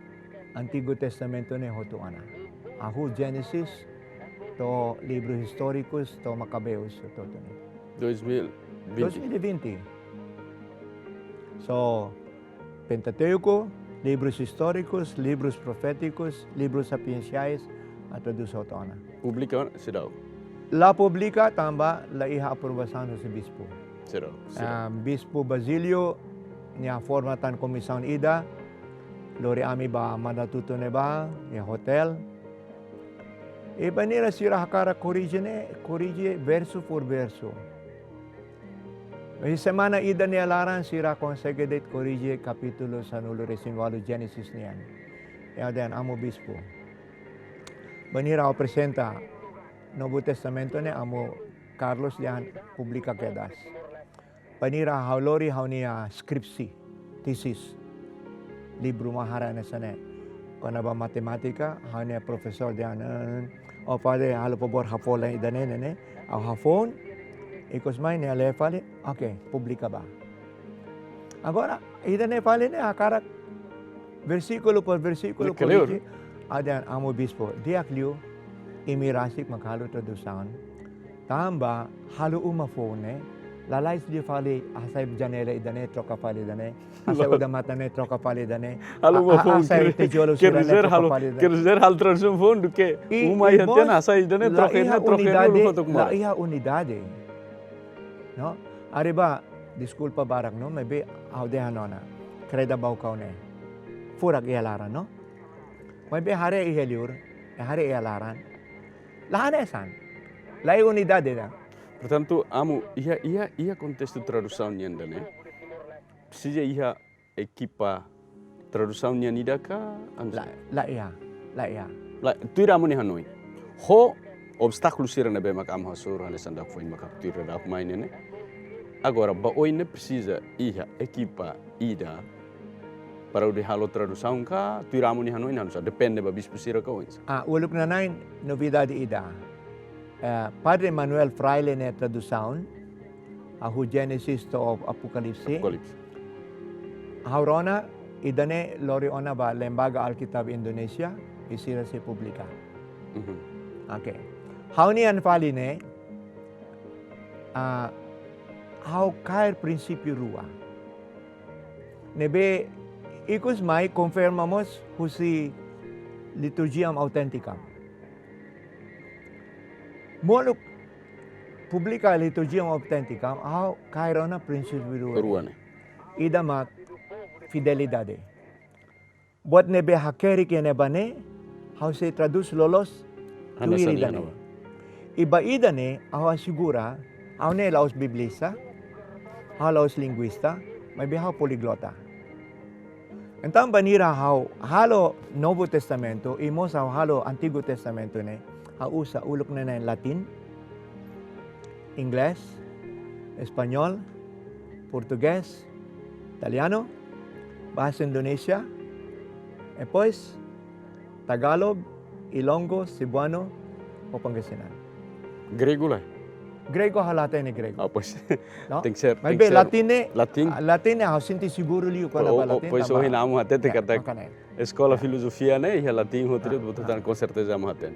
Antigu Testamentu ne'e hotu ona. Hahú Génesis, to'o livru histórika, to'o Macabeus, to'o, to'o ne'e. Dois mil e vinte. Dois mil e vinte. So, Pentateuco, livros históricos, livros proféticos, livros sapienciais, ha'u tradús hotu ona. Publika seidauk? La publika tanba la iha aprovasaun husi bispu. Seidauk, seidauk. Ah, Bispu Basílio, nia forma tan komisaun ida, lori ami ba Manatuto ne'ebá, iha hotel. I bainhira sira hakarak korrije ne'e, korrije versu por versu. Iha semana ida nia laran sira konsege de'it korrije kapítulu sanulu-resin-ualu Génesis nian. Ha'u dehan, Amu Bispu, bainhira ha'u aprezenta Novu Testamentu ne'e, Amu Carlos dehan publika kedas. Bainhira ha'u lori ha'u-nia skripsi, tesis, livru mak hara hanesan ne'e. Kona-ba matemátika, ha'u-nia profesór dehan, eh, "Ó padre, halo favór hafolin ida-ne'e, ne'e, ne'e." Ha'u hafoun, ikus mai nia lee fali, "Oke, publika bá." Agora, ida-ne'e fali ne'e hakarak versíkulu por versíkulu, korrije. Ha'u dehan, Amu Bispu, di'ak liu, imi rasik mak halo tradusaun. Tanba halo uma foun ne'e, lalais liu fali hasai janela ida-ne'e, troka fali ida-ne'e. Hasai udan-matan ne'e, troka fali ida-ne'e. Halo uma foun, hasai tijolu sira-ne'e, troka fali ida-ne'e. Quer dizer, halo tradusaun foun duké uma iha tiha ona, hasai ida-ne'e, troka iha, troka iha, la iha unidade. No? Haree bá, deskulpa barak no, maibé ha'u dehan ona. Kreda bau kau ne'e. Furak iha laran no. Maibé haree iha liur, haree iha laran. La hanesan. La iha unidade ida. Portantu, Amu, iha, iha, iha kontestu tradusaun nian ida-ne'e, presiza iha ekipa tradusaun nian ida ka, anu? La, la iha, la iha. La, tuir Amu nia hanoin. Ho obstákulu sira ne'ebé mak Amu hasoru hanesan dak foin mak tuir dak mai ne'e, ne'e. Agora, ba oin ne'e presiza iha ekipa ida para hodi halo tradusaun ka, tuir Amu nia hanoin, anu sa, depende ba bispu sira ka oinsá? Ah, uluk nanain novidade ida. Eh, Padre Manuel Fraile nia tradusaun, hahú Génesis to'o Apokalipse. Apokalipse. Ha'u rona, ida-ne'e lori ona ba Lembaga Alkitab Indonézia, i sira sei publika. Mhm. Oke. Ha'u-nian fali ne'e, ah, ha'u kaer prinsípiu rua. Ne'ebé ikus mai konfirma mós husi Liturgiam Authenticam. Molok publika Liturgiam Authenticam, ha'u kaer ona prinsípiu rua. Rua ne'e. Ida mak fidelidade. Buat ne'ebé hakerek iha ne'ebá ne'e, ha'u sei tradús loloos tuir ida-ne'e. Hanesan ida-ne'e. I ba ida-ne'e, ha'u asegura, ha'u ne'e la'ós biblista, ha'u la'ós linguista, maibé ha'u poliglota. Entaun, bainhira ha'u halo Novu Testamentu, i mós ha'u halo Antigu Testamentu ne'e, ha'u uza uluk nanain Latin, Inglés, Español, Portugés, Italianu, Bahasa Indonesia, depois Tagalog, Ilongo, Cebuano, ho Pangasinan. Gregu lae? Gregu ha'u la hatene gregu. Ah, pois. No? Tenke ser, maibé tenke ser Latin ne'e, Latin. Ah, Latin ne'e ha'u sente seguru liu kona-ba Latin, pois tanba ohin Amu hatete katak, ya, maka ne'e, eskola, ya, filozofia ne'e iha Latin hotu, ya, buat, ya, tan, com certeza Amu hatene.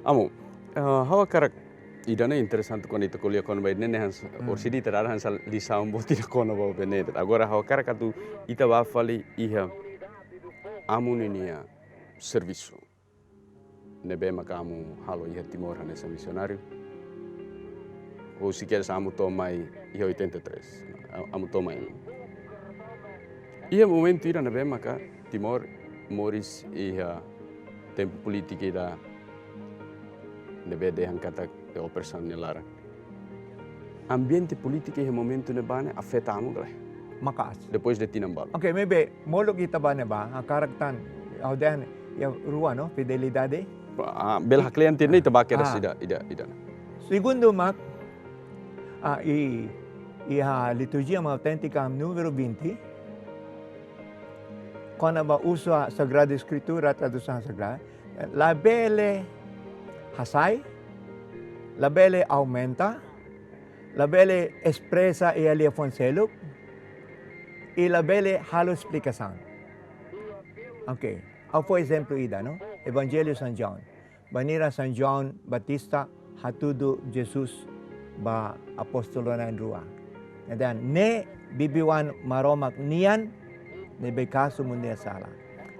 Amu, ah, ha'u hakarak Ida-ne'e interesante kuandu ita ko'alia kona-ba ida-ne'e, hanesan, hmm, orsida ita dada hanesan lisaun boot ida kona-ba buat ne'e. Agora ha'u hakarak atu ita bá fali iha Amu ninia servisu ne'ebé maka Amu halo iha Timor hanesan misionáriu. Husik kedas Amu to'o mai iha oitenta e três. A-, Amu to'o mai. Iha momentu ida ne'ebé maka Timor moris iha tempu polítika ida ne'ebé dehan katak iha opresaun nia laran. Ambiente polítika iha momentu ne'ebá ne'e afeta Amu ka lae? Maka'as. Depois de tinan balu. Oke, maibé molok ita bá ne'ebá, hakarak tan, ha'u dehan, iha rua no, fidelidade. Ah, bele haklean tiha ne'e ita bá kedas, ah, ida, ida, ida. Segundu mak, ah, i, iha liturjia autêntika númeru vinte, kona-ba uza Sagrada Eskritura, tradusaun sagrada, labele hasai, labele aumenta, labele espresa iha liafuan seluk, i labele halo esplikasaun. Oke, ha'u fó ezemplu ida, no? Evanjellu São João. Bainhira São João Batista hatudu Jesus ba apóstolu na'in-rua. Entaun, ne'e bibi-oan Maromak nian, ne'ebé kasu mundu nia sala.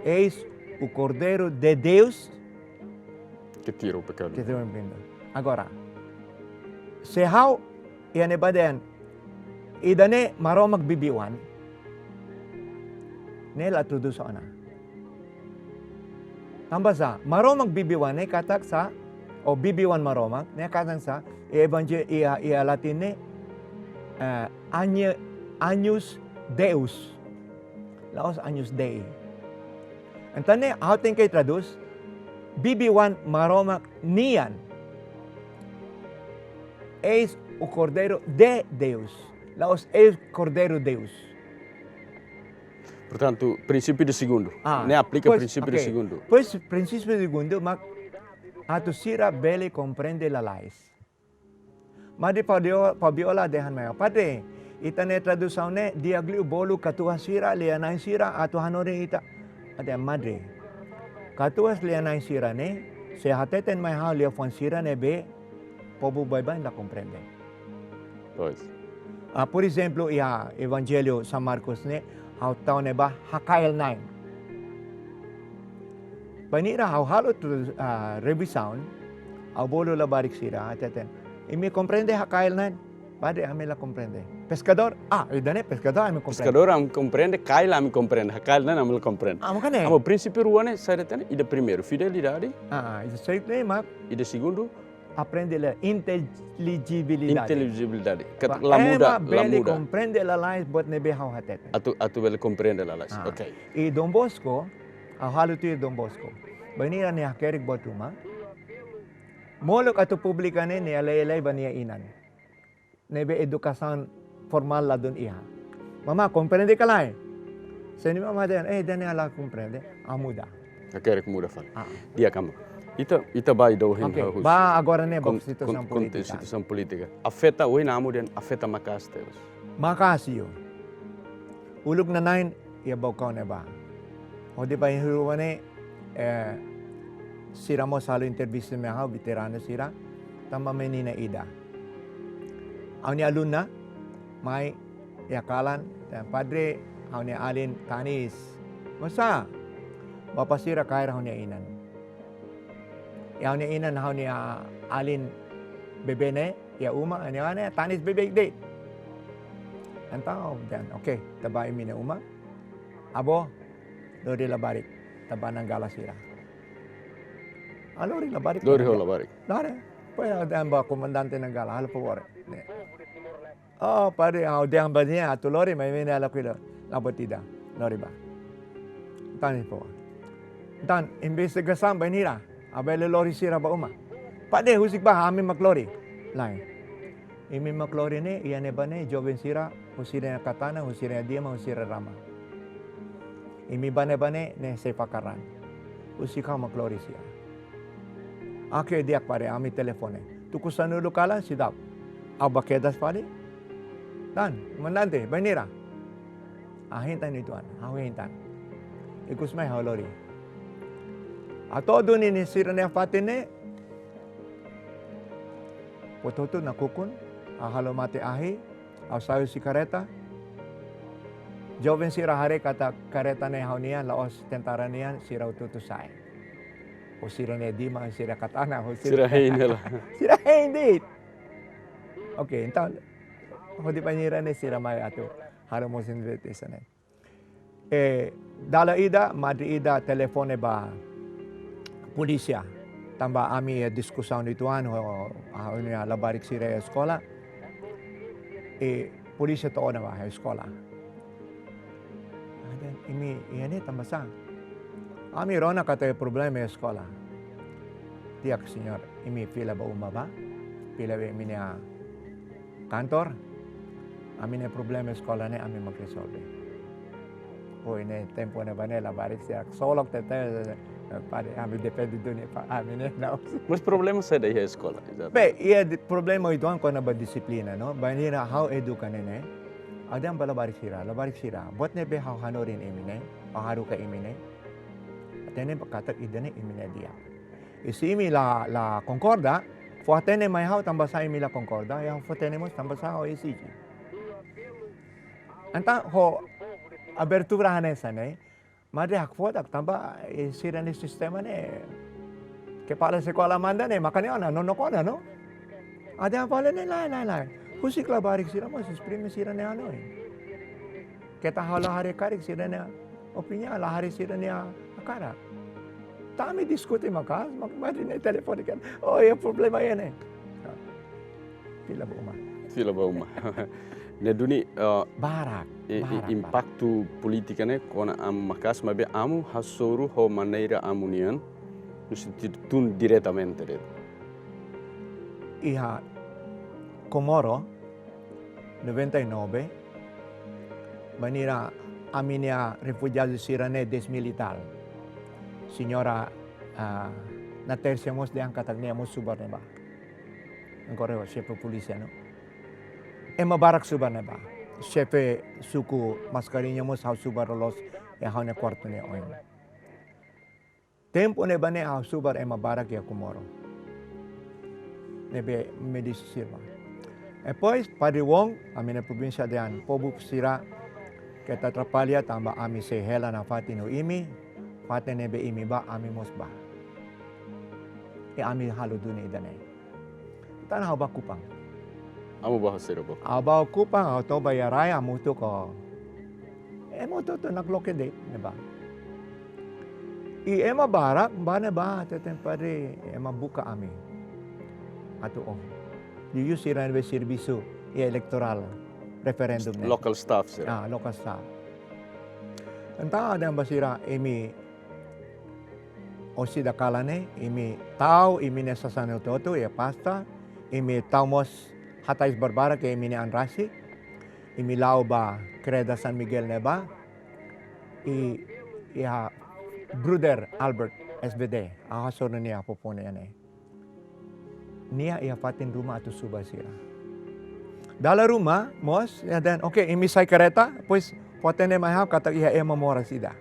Eis o Cordeiro de Deus que tira o pecado. Que tira o pecado. Agora, se ha'u iha ne'ebá dehan, ida-ne'e Maromak bibi-oan, ne'e la tradús ona. Tanba sá, Maromak bibi-oan ne'e katak sá, ou bibi-oan Maromak ne'e katak sá, iha evanje-, iha, iha latin ne'e, eh, agne-, agnus Deus. La'ós agnus Dei. Entaun ne'e, ha'u tenke tradús, bibi-oan Maromak nian. Eis o Cordeiro de Deus. La'ós eis Cordeiro Deus. Portantu, prinsípiu de segundu. Ah, ne'e aplika pois, prinsípiu de, oke, segundu. Pois, prinsípiu de segundu, mak atu sira bele komprende lalais. Madre Fabio-, Fabiola dehan mai ha'u, "Padre, ita-nia tradusaun ne'e di'ak liu, bolu katuas sira, lia-na'in sira atu hanorin ita." Ha'u dehan, "Madre, katuas lia-na'in sira ne'e sei hateten mai ha'u liafuan sira ne'ebé povu baibain la komprende." Pois. Ah, por ezemplu, iha Evanjellu São Marcos ne'e, ha'u tau ne'ebá hakail na'in. Bainhira ha'u halo tuir, ah, revizaun, ha'u bolu labarik sira, hateten, "Imi komprende hakail na'in?" "Padre, ami la komprende." "Peskadór?" "Ah, ida-ne'e peskadór, ami komprende." Peskadór ami komprende, kail ami komprende, hakail na'in ami la komprende. Ah, makanya. Amo prinsípiu rua ne'e, saida tan ne'e? Ida primeiru, fidelidade. Ah, ah, ida segundu, mak. Ida segundu, aprende la intelijibilidade. Intelijibilidade. Kat-, ba, la muda, ema la bele muda. Komprende lalais buat ne'ebé ha'u hateten. Atu, atu bele komprende lalais. Ah. Oke. I Don Bosco, ha'u halo tuir Don Bosco. Bainhira nia hakerek buat ruma, molok atu publika ne'e, nia lei-lei ba nia inan. Ne'ebé edukasaun formál ladún iha. "Mamá, komprende ka lae?" Se nia mamá dehan, "Eh, ida-ne'e ha'u la komprende." Ha'u muda. Hakerek muda fali. Ah. Di'ak, Amu. Ita, ita bá iha dohin, oke, ha'u husu. Bá agora ne'e, kon-, ba situasaun kon-, kon-, polítika. Situasaun polítika. Afeta, ohin Amu dehan afeta maka'as tebes. Maka'as, yu. Uluk nanain iha Baucau ne'ebá. Hodi bainhira rua ne'e, eh, sira mós halo entrevista mai ha'u, veteranu sira, tanba menina ida. Ha'u-nia aluna mai iha kalan, dehan, "Padre, ha'u-nia alin tanis." "Mosá?" "Bapa sira kaer ha'u-nia inan. I ha'u-nia inan, ha'u-nia alin bebé ne'e iha uma, ha'u-nia alin tanis beibeik de'it." Entaun, dehan, "Oke, ita bá imi-nia uma. Avó, lori labarik, ita bá Nanggala sira." Ha'u lori labarik. Lori ho labarik. Lori. Depois ha'u dehan ba komandante Nanggala, halo favór. Ne'e. "Oh, padre, ha'u dehan ba nia atu lori, maibé nia lakohi lori." "La buat ida, lori bá." Entaun, favór. Entaun, investigasaun bainhira, ha'u bele lori sira ba uma. "Padre, husik bá, ami mak lori." "Lae. Imi mak lori ne'e, iha ne'ebá ne'e, joven sira, husi sira-nia katana, husi sira-nia di'ak, husi sira-nia rama. Imi bá ne'ebá ne'e, ne'e sei fakar an. Husik ha'u mak lori sira." "Oke, di'ak padre, ami telefone." Tuku sanulu kalan, seidauk. Ha'u bá kedas fali. "Tan, komandante, bainhira?" "Ah, hein tan uitoan." Ha'u hein tan. Ikus mai ha'u lori. Ha'u to'o duni nia sira-nia fatin ne'e. Hotu-hotu nakukun, ha'u halo mate ahi, ha'u sai husi kareta. Joven sira haree katak kareta ne'e ha'u-nian, la'ós tentara nian, sira hotu-hotu sai. Ho sira-nia dima, sira katana, ho sira Sira hein hela. Sira hein de'it. Oke, entaun, hodi bainhira ne'e sira mai atu halo mosin de'it hanesan ne'e. E, dala ida, madre ida telefone ba polísia. Tanba ami iha diskusaun uitoan, ho, ha'u-nia labarik sira iha eskola. E, polísia to'o ona ba iha eskola. Ada, imi, iha ne'e tanba sá? Ami rona katak iha problema iha eskola. Di'ak, señór, imi fila ba uma bá. Fila ba imi-nia kantor, ami-nia problema eskola ne'e ami mak rezolve. Ho ne'e tempu ne'ebá ne'e labarik sira ksolok tebes, pare ami depende duni ba ami ne'e, não. Mas problema saida iha eskola, ezatu? Be, iha di-, problema uitoan kona-ba dixiplina, no? Bainhira ha'u eduka ne'e ne'e, ha'u dehan ba labarik sira, labarik sira, buat ne'ebé ha'u hanorin imi ne'e, ha'u haruka imi ne'e, hatene katak ida-ne'e imi-nia di'ak. I se imi la, la konkorda, fó-hatene mai ha'u tanba sá imi la konkorda, i ha'u fó-hatene mós tanba sá ha'u ezije. Entaun ho abertura hanesan ne'e, madre hakfodak tanba, e, sira-nia sistema ne'e, kepala sekolah manda ne'e, maka ne'e ona, no, no kona, no? Ada yang fala ne'e lae, lae, lae. Husik labarik sira mós esprime sira-nia hanoin. Keta ha'u la haree karik sira-nia opiniaun, la haree sira-nia hakarak. Entaun ami diskute maka'as, mak madre ne'e telefone kan. Oh, iha problema iha ne'e. Fila ba uma. Fila ba uma. Ne'e duni, eh, Barak, i, i, barak, barak. Impaktu polítika ne'e kona amu maka'as, maibé amu hasoru ho maneira amu nian, no sentidu tun diretamente de'it. Iha Comoro, noventa e nove, bainhira ami-nia refujiadu sira ne'e dez mil e tal. Señora, ah, Natércia mós dehan katak nia mós subar ne'ebá. Agora xefe polísia, no? Ema barak subar ne'ebá. Xefe suku Mascarenhas mós ha'u subar loloos iha ha'u-nia kuartu nia oin. Tempu ne'ebá ne'e ha'u subar ema barak iha Comoro. Ne'ebé Médici Silva. Depois, Padre Wong, ami-nia provínsia dehan povu sira keta atrapalla tanba ami sei hela nafatin ho imi, fatin ne'ebé imi bá, ami mós bá. I ami halo duni ida-ne'e. Entaun ha'u bá Kupang. Amu bá ho sira bá? Ha'u bá ho Kupang, ha'u toba iha rai, hamutuk ho ema hotu-hotu nakloke de'it ne'ebá. I ema barak bá ne'ebá, hateten padre, ema buka ami. Atu, oh. Liuliu sira ne'ebé servisu iha eleitorál, referendum ne'e. Local staff sira. Ah, local staff. Entaun ha'u dehan ba sira, imi orsida kalan ne'e, imi tau imi-nia sasán hotu-hotu iha pasta, imi tau mós hatais barbarak iha imi-nia an rasik, imi la'o ba Kreda San Miguel ne'ebá, i, iha Brother Albert S V D, ha'u hasoru nia foufoun iha ne'e. Nia iha fatin ruma atu subar sira. Dala ruma mós, ya, dehan, oke, imi sai kareta, depois fó-hatene mai ha'u katak iha ema moras ida.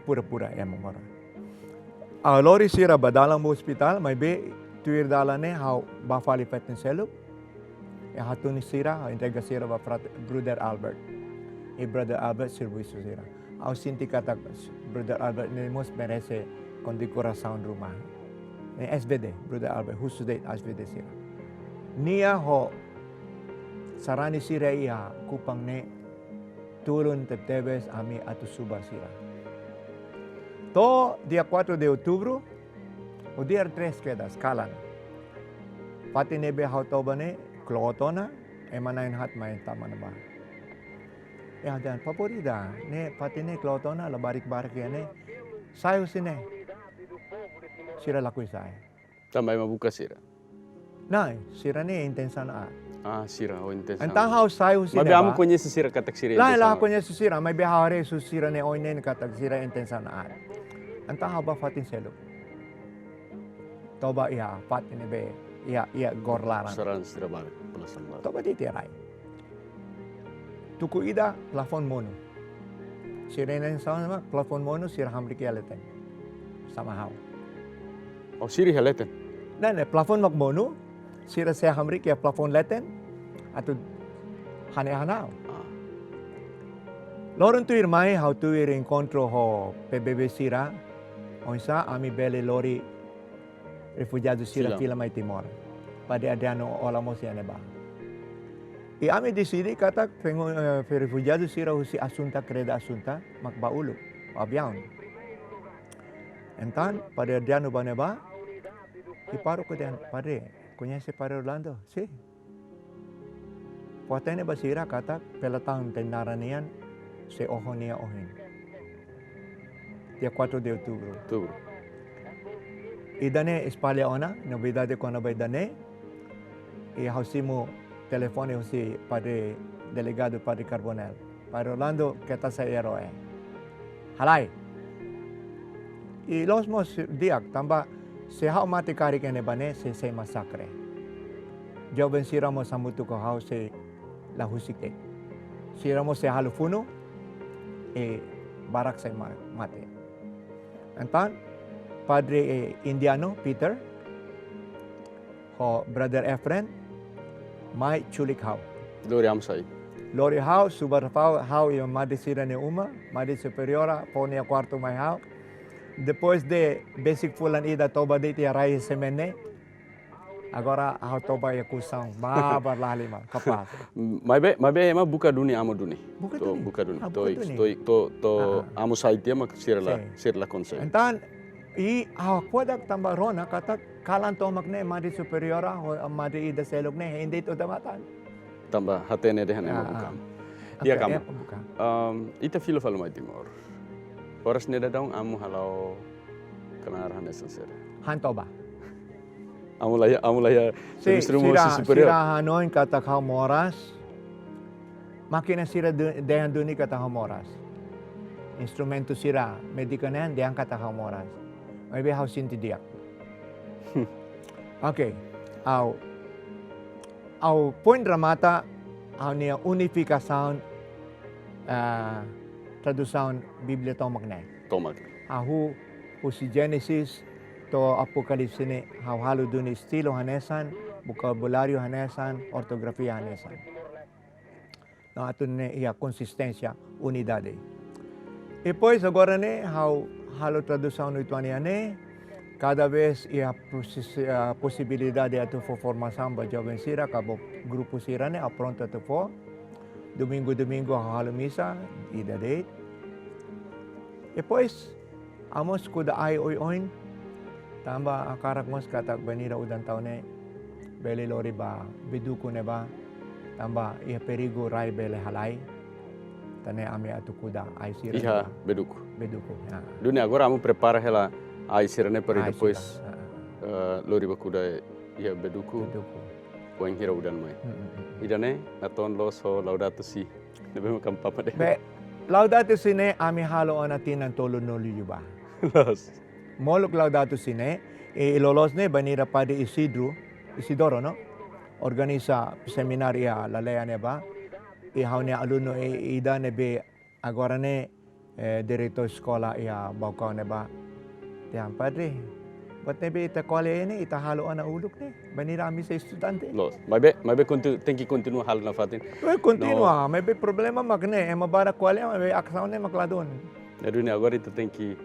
Pura-pura ema moras. Ha'u lori sira ba dalan ba ospitál, maibé tuir dalan ne'e ha'u bá fali fatin seluk. I hatún sira, ha'u entrega sira ba frat-, Brother Albert. I Brother Albert servisu sira. Ha'u sente katak Brother Albert ne'e mós merese kondekorasaun ruma. Ne'e S V D, Brother Albert, husu de'it S V D sira. Nia ho sarani sira iha Kupang ne'e tulun tebetebes ami atu subar sira. To'o dia quatro de outubro, o dia três kedas, kalan. Fatin ne'ebé ha'u toba ne'e, kloot ona, ema na'in-haat mai tama ne'ebá. Ya, dehan favór ida, ne'e fatin ne'e kloot ona, labarik barak iha ne'e, sai husi ne'e. Sira lakohi sai. Tanba ema buka sira? Lae, sira ne'e intensaun aat. Ah, sira, oh, intensaun. Entaun ha'u sai husi ne'ebá. Maibé amu koñese sira katak sira intensaun aat? Lae, la koñese sira, maibé ha'u haree husi sira-nia oin ne'e katak sira intensaun aat. Entaun ha'u bá fatin seluk. Toba iha fatin ne'ebé, iha, iha goor laran. Sarani sira barak, pelasan barak. Toba de'it iha rai. Tuku ida, plafon monu. Sira ne'e sama, plafon monu, sira hamriik iha leten. Sama ha'u. Oh, sira iha leten? Lae, lae, plafon mak monu, sira sei hamriik iha plafon leten, atu hanehan ha'u. Ah. Loron tuirmai, ha'u tuir enkontru ho P B B sira, oinsá ami bele lori refujiadu sira fila, fila mai Timor. Padre Adriano Ola mós iha ne'ebá. I ami deside katak pengu-, eh, refujiadu sira husi Assunta, Creda Assunta, mak bá uluk, aviaun. Entaun, Padre Adriano bá ne'ebá, i pároku dehan, "Padre, koñese Padre Rolando?" "Sin." "Fó-hatene ba sira katak pelota'un Tainara nian sei oho nia ohin, dia quatro de outubro." Outubro. Ida-ne'e espalla ona, novidade kona-ba ida-ne'e. I ha'u simu telefone husi Padre Delegadu, Padre Carbonel. "Padre Rolando, keta sai erru, eh. Halai." I loos mós di'ak, tanba se ha'u mate karik iha ne'ebá ne'e, sei, sei masakre. Joven sira mós hamutuk ho ha'u sei la husik de'it. Sira mós sei halo funu, i barak sei ma-, mate. Entaun, Padre, eh, Indiano, Peter, ho Brother Efren, mai ko'alia ho ha'u. Lori amu sai. Lori ha'u, subar fa'an ha'u iha Madre sira-nia uma, Madre Superiora, fó nia kuartu mai ha'u. Depois de besik fulan ida toba de'it iha rai semen ne'e, agora ha'u toba iha kusaun, ba, ba, lahalimar, kapás. Maibé, maibé ema buka duni, amu duni. Buka duni. Buka duni. Ah, buka duni. To'o, to'o, to'o, to'o, ah, amu sai tiha mak sira la, sin, sira la konsege. Entaun, i ha'u ko'alia tanba rona katak kalan tomak ne'e Madre Superiora, ho Madre ida seluk ne'e, hein de'it odamatan. Tanba hatene dehan ema, ah, buka. Ah. Oke, kamu, ema buka. Ehm, ita fila fali mai Timor. Oras ne'e daudaun amu hala'o knaar hanesan saida? Han toba. Amu la iha, amu la iha, sin, servisu sira, husi superiór. Sira hanoin katak ha'u moras. Mákina sira du-, dehan duni katak ha'u moras. Instrumentu sira médika nian dehan katak ha'u moras. Maibé ha'u sente di'ak. Oke, ha'u, ha'u foin remata ha'u-nia unifikasaun, eh, tradusaun Bíblia tomak ne'e. Tomak. Ha'u husi Génesis to'o Apokalipse ne'e ha'u halo duni estilu hanesan, vokabuláriu hanesan, ortografia hanesan. No atu nune'e iha konsisténsia, unidade. Depois agora ne'e ha'u halo tradusaun uitoan nian ne'e, kada vez iha posi-, ah, posibilidade atu fó formasaun ba joven sira, ka ba grupu sira ne'e, ha'u prontu atu fó. Domingu, domingu ha'u halo misa, ida de'it. Depois, ha'u mós kuda ai oioin, tanba hakarak mós katak bainhira udan tau ne'e, bele lori ba Beduku ne'ebá, tanba iha perigu rai bele halai, tan ne'e ami atu kuda ai sira iha ne'ebá. Beduku. Beduku, ya. Duni agora amu prepara hela ai sira ne'e para ai depois, sira, ah, eh, lori ba kuda iha Beduku. Beduku. Wainhira udan mai. Mm, mm, mm. Ida-ne'e, natoon loos ho Laudato Si'. Ne'ebé mak amu papa de'it. Be, Laudato Si' ne'e ami halo ona tinan tolunulu liubá. Loos. Molok Laudato Si' ne'e, i, i loloos ne'e bainhira Padre Isidro, Isidoro, no? Organiza semináriu iha Laleá ne'ebá. I ha'u-nia alunu, i, ida ne'ebé agora ne'e, eh, diretór eskola iha Baucau ne'ebá. Dehan, "Padre, buat ne'ebé ita ko'alia ne'e, ita halo ona uluk ne'e, bainhira ami sei estudante." Loos, maibé, maibé konti-, tenke kontinua halo nafatin. Tenke kontinua, no. Maibé problema mak ne'e, ema barak ko'alia, maibé asaun ne'e mak ladún. Ne'e duni agora ita tenke,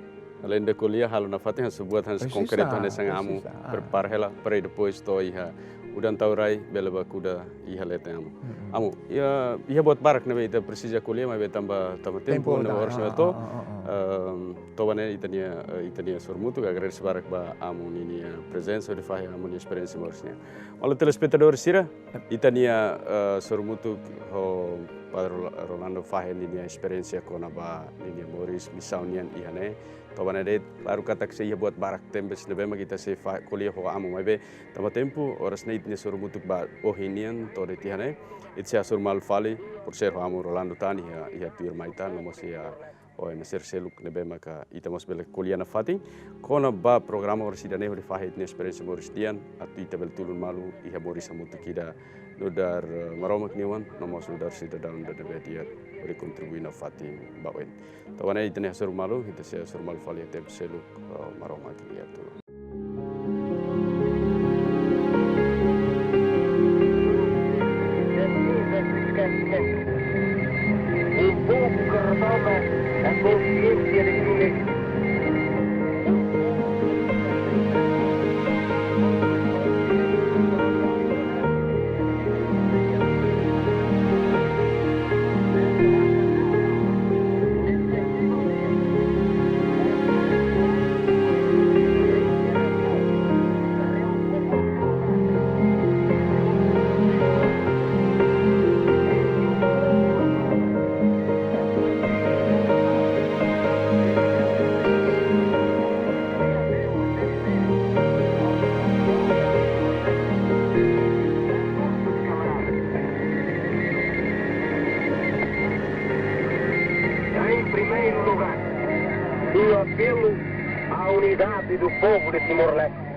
além de ko'alia, halo nafatin, hanesan buat hanesan konkretu, hanesan amu, presiza, ah, prepara hela, para depois to'o iha udan tau rai, bele ba kuda iha leten amu. Mm-mm. Amu, iha, iha buat barak ne'ebé ita presiza ko'alia, maibé tanba, tanba tempu, tempu ne'ebé oras ne'e to'o, ah, ah, ah, ah, ehm, to'o ba ne'e ita-nia, eh, ita-nia sorumutu, agradese barak ba amu ninia prezensa, hodi fahe amu nia esperiénsia moris nian. Malu telespetadór sira, ita-nia, eh, sorumutu ho Padre Rola-, Rolando fahe ninia esperiénsia kona-ba ninia moris, misaun nian iha ne'e. To'o ba ne'e de'it, klaru katak sei iha buat barak tembes ne'ebé mak ita sei fa-, ko'alia ho amu, maibé tanba tempu, oras ne'e ita-nia sorumutu ba ohin nian to'o de'it iha ne'e. Ita sei hasoru malu fali, por ser ho amu Rolando tan iha, iha tuirmai tan, no mós iha ho ema sira seluk ne'ebé maka ita mós bele ko'alia nafatin kona-ba programa oras ida-ne'e hodi fahe ita-nia esperiénsia moris nian, atu ita bele tulun malu iha moris hamutuk ida nu'udar, eh, Maromak nia oan, no mós nu'udar sidadaun ida ne'ebé di'ak hodi kontribui nafatin ba oin. To'o ba ne'e ita-nia hasoru malu, ita sei hasoru malu fali iha tempu seluk, eh, Maromak nia tulun. Apelo à unidade do povo de Timor-Leste.